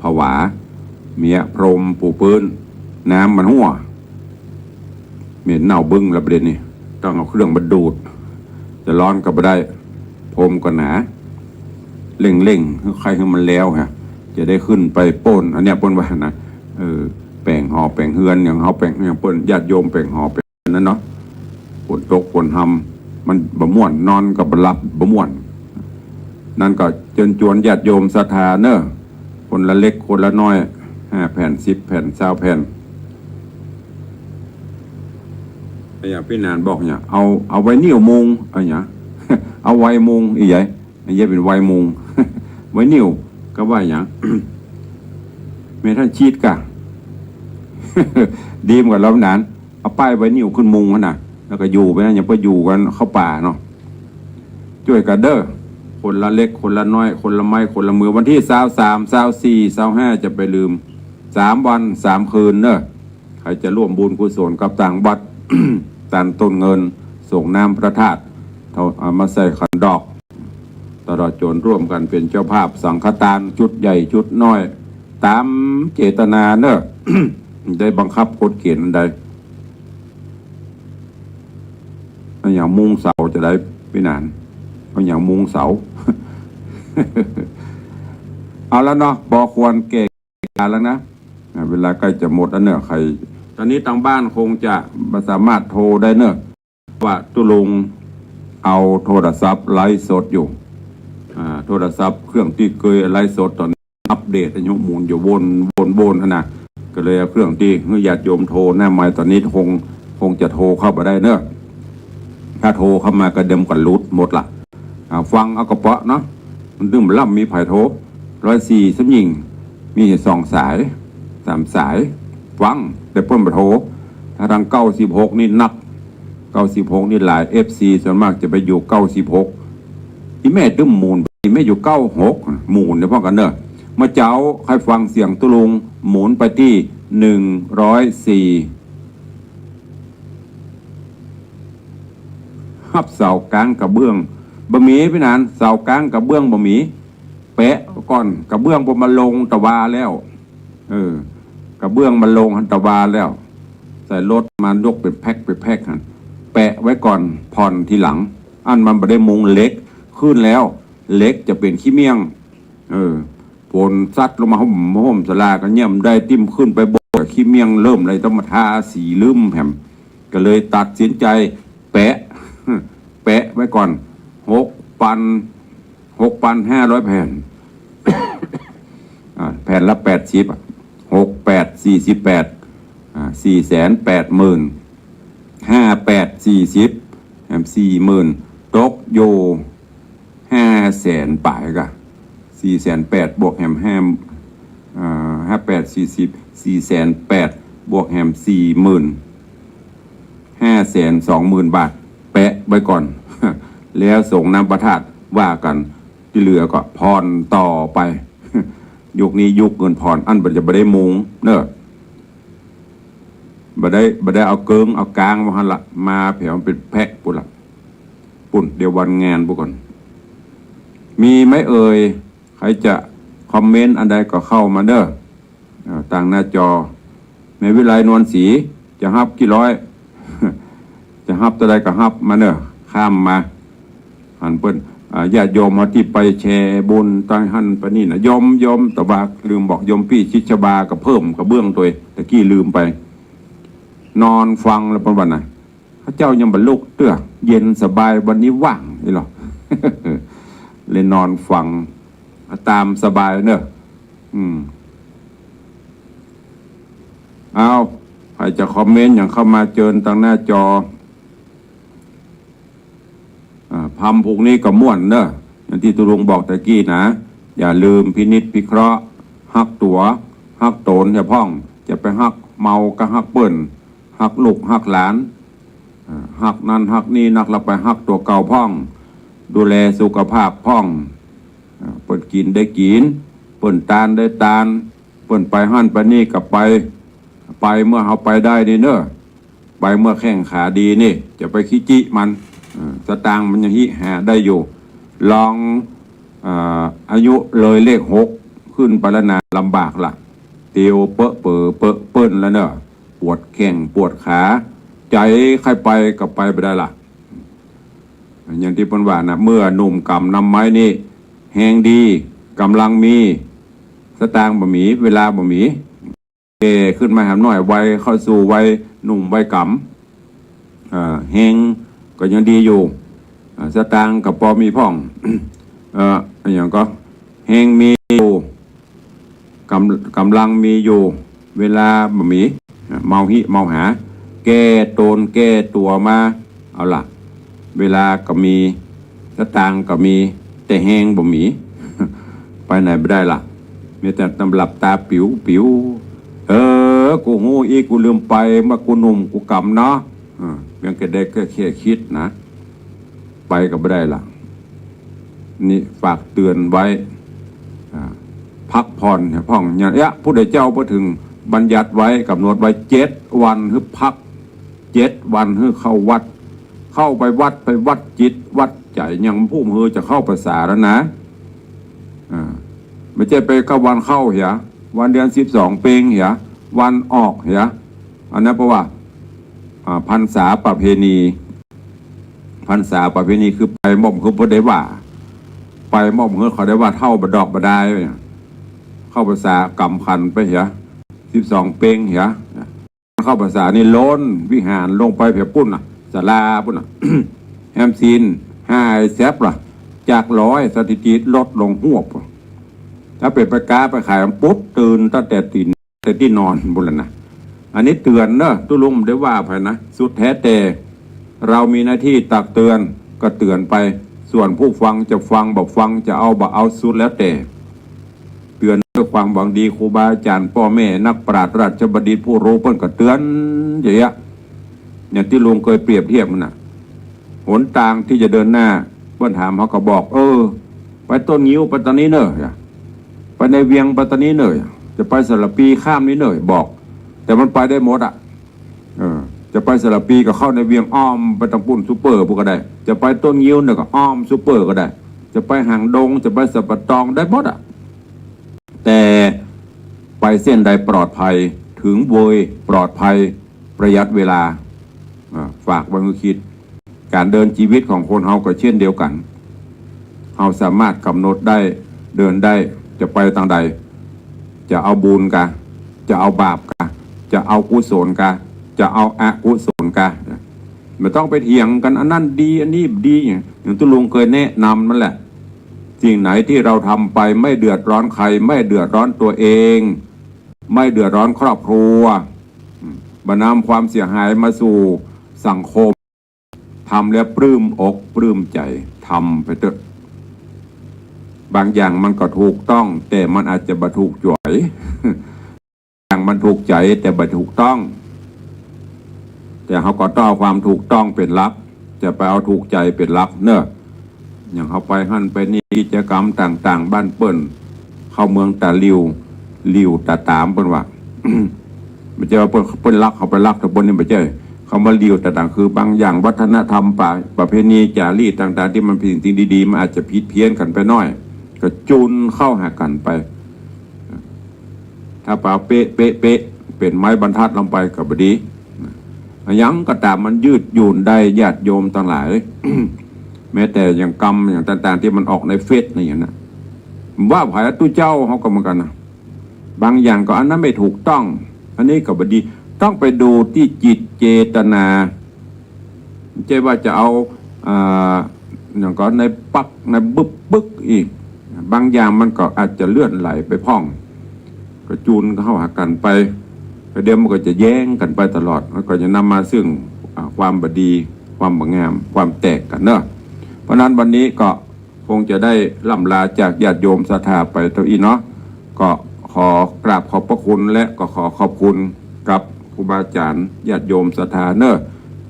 ผวา เมียพรมปูพื้น น้ำมันหั้ว เหม็นเน่าบึ้งละประเด็นนี้ ต้องเอาเครื่องมาดูด จะร้อนก็บ่ได้ พรมก็หนา เร่งๆ ใค่หื้อมันแล้วฮะ จะได้ขึ้นไปโป้น อันเนี้ยเปิ้นว่านะ เออ แป๋งหอแป๋งเฮือน อย่างเฮาแป๋ง อย่างเปิ้นญาติโยมแป๋งหอแป๋งนั้นเนาะ ฝนตกฝนฮำ มันบ่ม่วน นอนก็บ่หลับ บ่ม่วน นั้นก็เจิญจวนญาติโยมศรัทธาเนอะ คนละเล็กคนละน้อย ห้าแผ่น สิบแผ่น ซาวแผ่น อย่างปี้หนานบอกเนี่ย เอา เอาไวนิลมุง เอาหยัง เอาไวมุง อีหยัง อันเนี้ยเป๋นไวมุง ไวนิล ก็ว่าหยัง แม่ท่านชีดกะ ดีมากว่าเล่าหนาน เอาป้ายไวนิลขึ้นมุงหั้นน่ะ แล้วก็อยู่ไปนะ อย่างไปอยู่กั๋นเข้าป่าเนาะ จ้วยกั๋นเด้อ คนละเล็กคนละน้อย คนละไม้คนละมือ วันตี้ซาวสาม ซาวสี่ ซาวห้า จะไปลืม สามวันสามคืนเนอะ ใผจะร่วมบุญกุศลกับตางวัด ตานต้นเงิน ส่งน้ำพระธาตุ เอา เอามาใส่ขันดอก ตลอดจนร่วมกั๋นเป๋นเจ้าภาพสังฆทาน ชุดใหญ่ชุดน้อย ต๋ามเจตนาเนอะ ได้บังคับกฎเกณฑ์อันใด เอาหยังมุงเสาจะได้ปี้หนาน เอาหยังมุงเสา เอาแล้วเนาะ ปอควรแก่กาลแล้วนะ อ่า เวลาใกล้จะหมดแล้วเนอะ ใผ ต๋อนนี้ตางบ้านคงจะบ่สามารถโทรได้เนอะ ว่าตุ๊ลุงเอาโทรศัพท์ไลฟ์สดอยู่ อ่า โทรศัพท์เครื่องตี้เกยไลฟ์สด ต๋อนนี้อัปเดตอายุหมุนอยู่ วน วน วนหั้นน่ะ ก็เลยเอาเครื่องตี้หื้อญาติโยมโทรหน้าไมค์ ต๋อนนี้คง คงจะโทรเข้าไปได้เนอะ ถ้าโทรเข้ามาก็เดิมก็หลุดหมดละ อ่า ฟังเอากระเป๋าเนาะ มันตึงบ่ล่ำมีใผโทร ร้อยสี่ สำญิง มีสองสาย สามสาย ฟัง แต่เปิ้นบ่โทร ถ้าตางเก้าสิบหกนี่นัก เก้าสิบหกนี่หลาย เอฟซี ส่วนมากจะไปอยู่เก้าสิบหก อีแม่ตึงหมุน อีแม่อยู่เก้าหก หมุนเดี๋ยวพร้อมกั๋นเนอะ เมื่อเจ๊าใค่ฟังเสียงตุ๊ลุง หมุนไปตี้ หนึ่งร้อยสี่ ฮับเสากลางกระเบื้อง บ่มีปี้หนาน เสากลางกระเบื้องบ่มี แปะก่อน กระเบื้องบ่มาลงตะวาแล้ว เออ กระเบื้องมาลงหั้นตะวาแล้ว ใส่รถมายกเป๋นแพ็คเป๋นแพ็คหั้น แปะไว้ก่อน ผ่อนทีหลัง อันมันบ่ได้มุง เหล็กขึ้นแล้ว เหล็กจะเป๋นขี้เมี่ยง เออ ฝนซัดลงมาห่ม ห่มศาลาก็เยียะบ่ได้ ตี้มขึ้นไปโบสถ์ขี้เมี่ยงเริ่มเลย ต้องมาทาสีลึมแหม ก็เลยตัดสินใจ๋แปะ แปะไว้ก่อน หกปัน หกปันห้าร้อยแผ่น อ่า แผ่นละแปดสิบอะ หกแปด สี่สิบแปด อ่า สี่แสนแปดหมื่น ห้าแปด สี่สิบ แถมสี่หมื่น ตกอยู่ ห้าแสนป๋ายกะ สี่แสนแปด บวกแถมห้า อ่า ห้าแปด สี่สิบ สี่แสนแปด บวกแถมสี่หมื่น ห้าแสนสองหมื่นบาท แปะไว้ก่อน แล้วส่งน้ำพระธาตุว่ากั๋น ตี้เหลือก็ผ่อนต่อไป ยุคนี้ยุคเงินผ่อน อันบ่าจะบ่ได้มุงเนอะ บ่ได้ บ่ได้เอาเกิงเอากางว่าหั้นละ มาแผวเป๋นแพ็คปู้นละ ปู้น เดี๋ยววันงานปู้นก่อน มีไหมเอ่ย ใผจะคอมเมนต์อันใดก็เข้ามาเด้อ อ่า ตางหน้าจอ แม่วิไลนวลศรี จะฮับกี่ร้อย จะฮับเต้าใดก็ฮับมาเนอะ ข้ามมา หันเปิ้น อ่า ญาติโยมเฮาตี้ไปแชร์บุญตางหั้นไปนี่นะ โยม โยม แต่ว่าลืมบอกโยมปี้ชิดชบาก็เพิ่มกระเบื้องตวย ตะกี้ลืมไป นอนฟังแล้วเปิ้นว่านะ ข้าเจ้ายังบ่ลุกเตื้อ เย็นสบายวันนี้ว่างนี่หรอ เลยนอนฟัง ตามสบายเนอะ อืม เอา ใผจะคอมเมนต์หยังเข้ามาเจิญตางหน้าจอ อ่า พรรมพวกนี้ก็ม่วนเนอะ อย่างตี้ตุ๊ลุงบอกตะกี้นะ อย่าลืมพินิจพิเคราะห์ ฮักตั๋ว ฮักต๋นเหียพ่อง จะไปฮักเมาก็ฮักเปิ้น ฮักลูกฮักหลาน อ่า ฮักนั้นฮักนี้นัก แล้วไปฮักตั๋วเก่าพ่อง ดูแลสุขภาพพ่อง อ่า เปิ้นกิ๋นได้กิ๋น เปิ้นตานได้ตาน เปิ้นไปหั้นไปนี่ก็ไป ไปเมื่อเฮาไปได้นี่เนอะ ไปเมื่อแข้งขาดีนี่ จะไปขี้จิมัน อ่า สตางค์มันยังหิหาได้อยู่ ลอง อ่า อายุเลยเลขหกขึ้นไปแล้วนะ ลำบากละ เตียวเปอะเป๋อเปอะเปิ้นแล้วเนอะ ปวดแข้งปวดขา ใจ๋ใค่ไปก็ไปบ่ได้ละ อย่างตี้เปิ้นว่านะ เมื่อหนุ่มก๋ำนำไม้นี่ แฮงดี ก๋ำลังมี สตางค์บ่มี เวลาบ่มี แก่ขึ้นมาหำน้อย วัยเข้าสู่วัยหนุ่มวัยก๋ำ เอ่อ แฮงก็ยังดีอยู่ อ่า สตางค์ก็ปอมีพ่อง เอ่อ อะหยังก็ แฮงมีอยู่ ก๋ำ ก๋ำลังมีอยู่ เวลาบ่มี อ่า เมาหิเมาหา แก้ตนแก้ตั๋วมา เอาล่ะ เวลาก็มี สตางค์ก็มี แต่แฮงบ่มี ไปไหนบ่ได้ล่ะ มีแต่ตำหลับตาปิ๋วปิ๋ว เออ กูฮู้อี้ กูลืมไป เมื่อกูหนุ่มกูก๋ำเนาะ อ่า เปียงแค่ได้แค่ แค่กึ๊ดนะ ไปก็บ่ได้ล่ะ นี่ฝากเตือนไว้ อ่า พักผ่อนเหียพ่อง อย่างเนี้ย พุทธเจ้าเปิ้นถึงบัญญัติไว้ ก๋ำหนดไว้เจ็ดวันหื้อพัก เจ็ดวันหื้อเข้าวัด เข้าไปวัด ไปวัดจิตวัดใจ๋ อย่างผู้หื้อจะเข้าพรรษาแล้วนะ อ่า บ่ใจ้ไปเข้าวันเข้าเหีย วันเดือนสิบสองเป๋งเหีย วันออกเหีย อันนั้นเปิ้นว่า อ่า พรรษาประเพณี พรรษาประเพณีคือไปบ่หื้อบ่ได้ว่า ไปบ่หื้อเขาได้ว่าเฒ่าบ่ดอกบ่ดาย เข้าพรรษาก๋ำขันไปเหีย สิบสองเป๋งเหีย เข้าพรรษานี่ล้นวิหาร ลงไปแผวปุ้นน่ะ ศาลาปุ้นน่ะ แฮมศีลห้าแซบล่ะ จากร้อยสถิติลดลงฮวบ ถ้าเป๋นไปก๊าไปขายปุ๊บ ตื่นตั้งแต่ตี้ แต่ตี้นอนปุ้นแล้วนะ อันนี้เตือนเนอะ ตุ๊ลุงบ่ได้ว่าใผนะ สุดแท้แต่ เรามีหน้าที่ตักเตือนก็เตือนไป ส่วนผู้ฟังจะฟังบ่ฟัง จะเอาบ่เอาสุดแล้วแต่ เตือนด้วยความหวังดี ครูบาอาจ๋ารย์ ป้อแม่ นักปราชญ์ ราชบัณฑิต ผู้ฮู้ เปิ้นก็เตือนอย่างเนี้ย อย่างตี้ลุงเกยเปรียบเทียบมันน่ะ หนตางตี้จะเดินหน้า เปิ้นถามเฮาก็บอก เออ ไปต้นงิ้วไปตางนี้เน่อ ไปในเวียงไปตางนี้เน่อ จะไปสารภีข้ามนี้เน่อ บอก แต่มันไปได้หมดอะ เออ จะไปสารภีก็เข้าในเวียง อ้อมไปตางปุ้นซูเปอร์ปุ้นก็ได้ จะไปต้นงิ้วเน่อก็อ้อมซูเปอร์ก็ได้ จะไปหางดง จะไปสัปตองได้หมดอะ แต่ไปเส้นใดปลอดภัย ถึงโวยปลอดภัย ประหยัดเวลา อ่า ฝากไว้หื้อคิด ก๋านเดินจีวิตของคนเฮาก็เช่นเดียวกั๋น เฮาสามารถก๋ำหนดได้ เดินได้ จะไปตางใด จะเอาบุญกา จะเอาบาปกา จะเอากุศลกา จะเอาอกุศลกา บ่ต้องไปเถียงกั๋น อันนั้นดี อันนี้บ่ดี อย่างตุ๊ลุงเกยแนะนำนั่นแหละ สิ่งไหนตี้เราทำไปไม่เดือดร้อนใคร ไม่เดือดร้อนตัวเอง ไม่เดือดร้อนครอบครัว อืม บ่นำความเสียหายมาสู่สังคม ทำแล้วปลื้มอกปลื้มใจ๋ ทำไปเต๊อะ บางอย่างมันก็ถูกต้อง แต่มันอาจจะบ่ถูกจ๋อย อย่างมันถูกใจ๋แต่บ่ถูกต้อง แต่เฮาก็ต้องเอาความถูกต้องเป๋นหลัก จะไปเอาถูกใจ๋เป๋นหลักเน่อ อย่างเฮาไปหั้นไปนี่ กิจกรรมต่างๆ บ้านเปิ้น เข้าเมืองตาหลิ่ว หลิ่วตาต๋ามเปิ้นว่า บ่ใจ้ว่าเปิ้น เปิ้นลักเฮาไปลักตางปุ้นนี่ บ่ใจ้ คำว่าหลิ่วตาต๋ามคือบางอย่างวัฒนธรรม ประ ประเพณีจ๋ารีตต่างๆ ตี้มันเป๋นสิ่งดีๆ มันอาจจะผิดเพี้ยนกั๋นไปหน้อย ก็จูนเข้าหากั๋นไป ถ้าไปเอาเป๊ะ เป๊ะ เป๊ะ เป๋นไม้บรรทัดลงไปก็บ่ดี อะหยังก็ต๋ามมันยืดหยุ่นได้ ญาติโยมตังหลาย แม้แต่อย่างกำอย่างต่างๆ ตี้มันออกในเฟซนี่อย่างนั้น ว่าไผอะ ตุ๊เจ้าเฮาก็เหมือนกั๋นนะ บางอย่างก็อันนั้นไม่ถูกต้อง อันนี้ก็บ่ดี ต้องไปดูตี้จิตเจตนา บ่ใจ้ว่าจะเอา อ่า อย่างก็ในปักในบึบบึกอีก บางอย่างมันก็อาจจะเลื่อนไหลไปพ่อง ก็จูนเข้าหากั๋นไป ก็เดี๋ยวมันก็จะแย้งกั๋นไปตลอด มันก็จะนำมาซึ่ง อ่า ความบ่ดี ความบ่งาม ความแตกกั๋นเนาะ เพราะนั้นวันนี้ก็ คงจะได้ร่ำลาจากญาติโยมศรัทธาไปเต้าอี้เนาะ ก็ขอกราบขอบพระคุณและก็ขอขอบคุณกับครูบาอาจ๋ารย์ญาติโยมศรัทธาเนาะ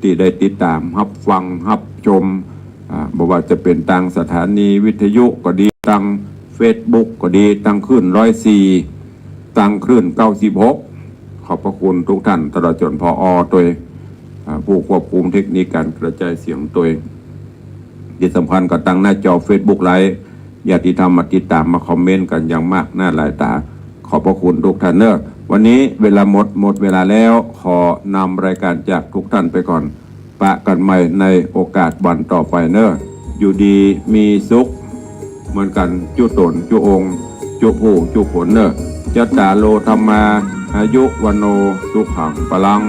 ตี้ได้ติดต๋ามฮับฟังฮับชม อ่า บ่ว่าจะเป๋นตางสถานีวิทยุก็ดี ตางเฟซบุ๊กก็ดี ตางคลื่นร้อยสี่ ตางคลื่นเก้าสิบหก ขอบพระคุณทุกท่าน ตลอดจ๋น ผอ ตวย อ่า ผู้ควบคุมเทคนิคก๋านกระจายเสียงตวย ตี้สำคัญก็ตางหน้าจอเฟซบุ๊กไลฟ์ ญาติธรรมมาติดต๋ามมาคอมเมนต์กั๋นอย่างมากหน้าหลายต๋า ขอบพระคุณทุกท่านเนาะ วันนี้เวลาหมด หมดเวลาแล้ว ขอนำรายการจากทุกท่านไปก่อน ปะกั๋นใหม่ในโอกาสวันต่อไปเนาะ อยู่ดีมีสุขเหมือนกั๋น จุ๊ต๋นจุ๊องค์ จุ๊ผู้จุ๊คนเนาะ จัตตาโร ธัมมา อายุ วัณโณ สุขัง พลัง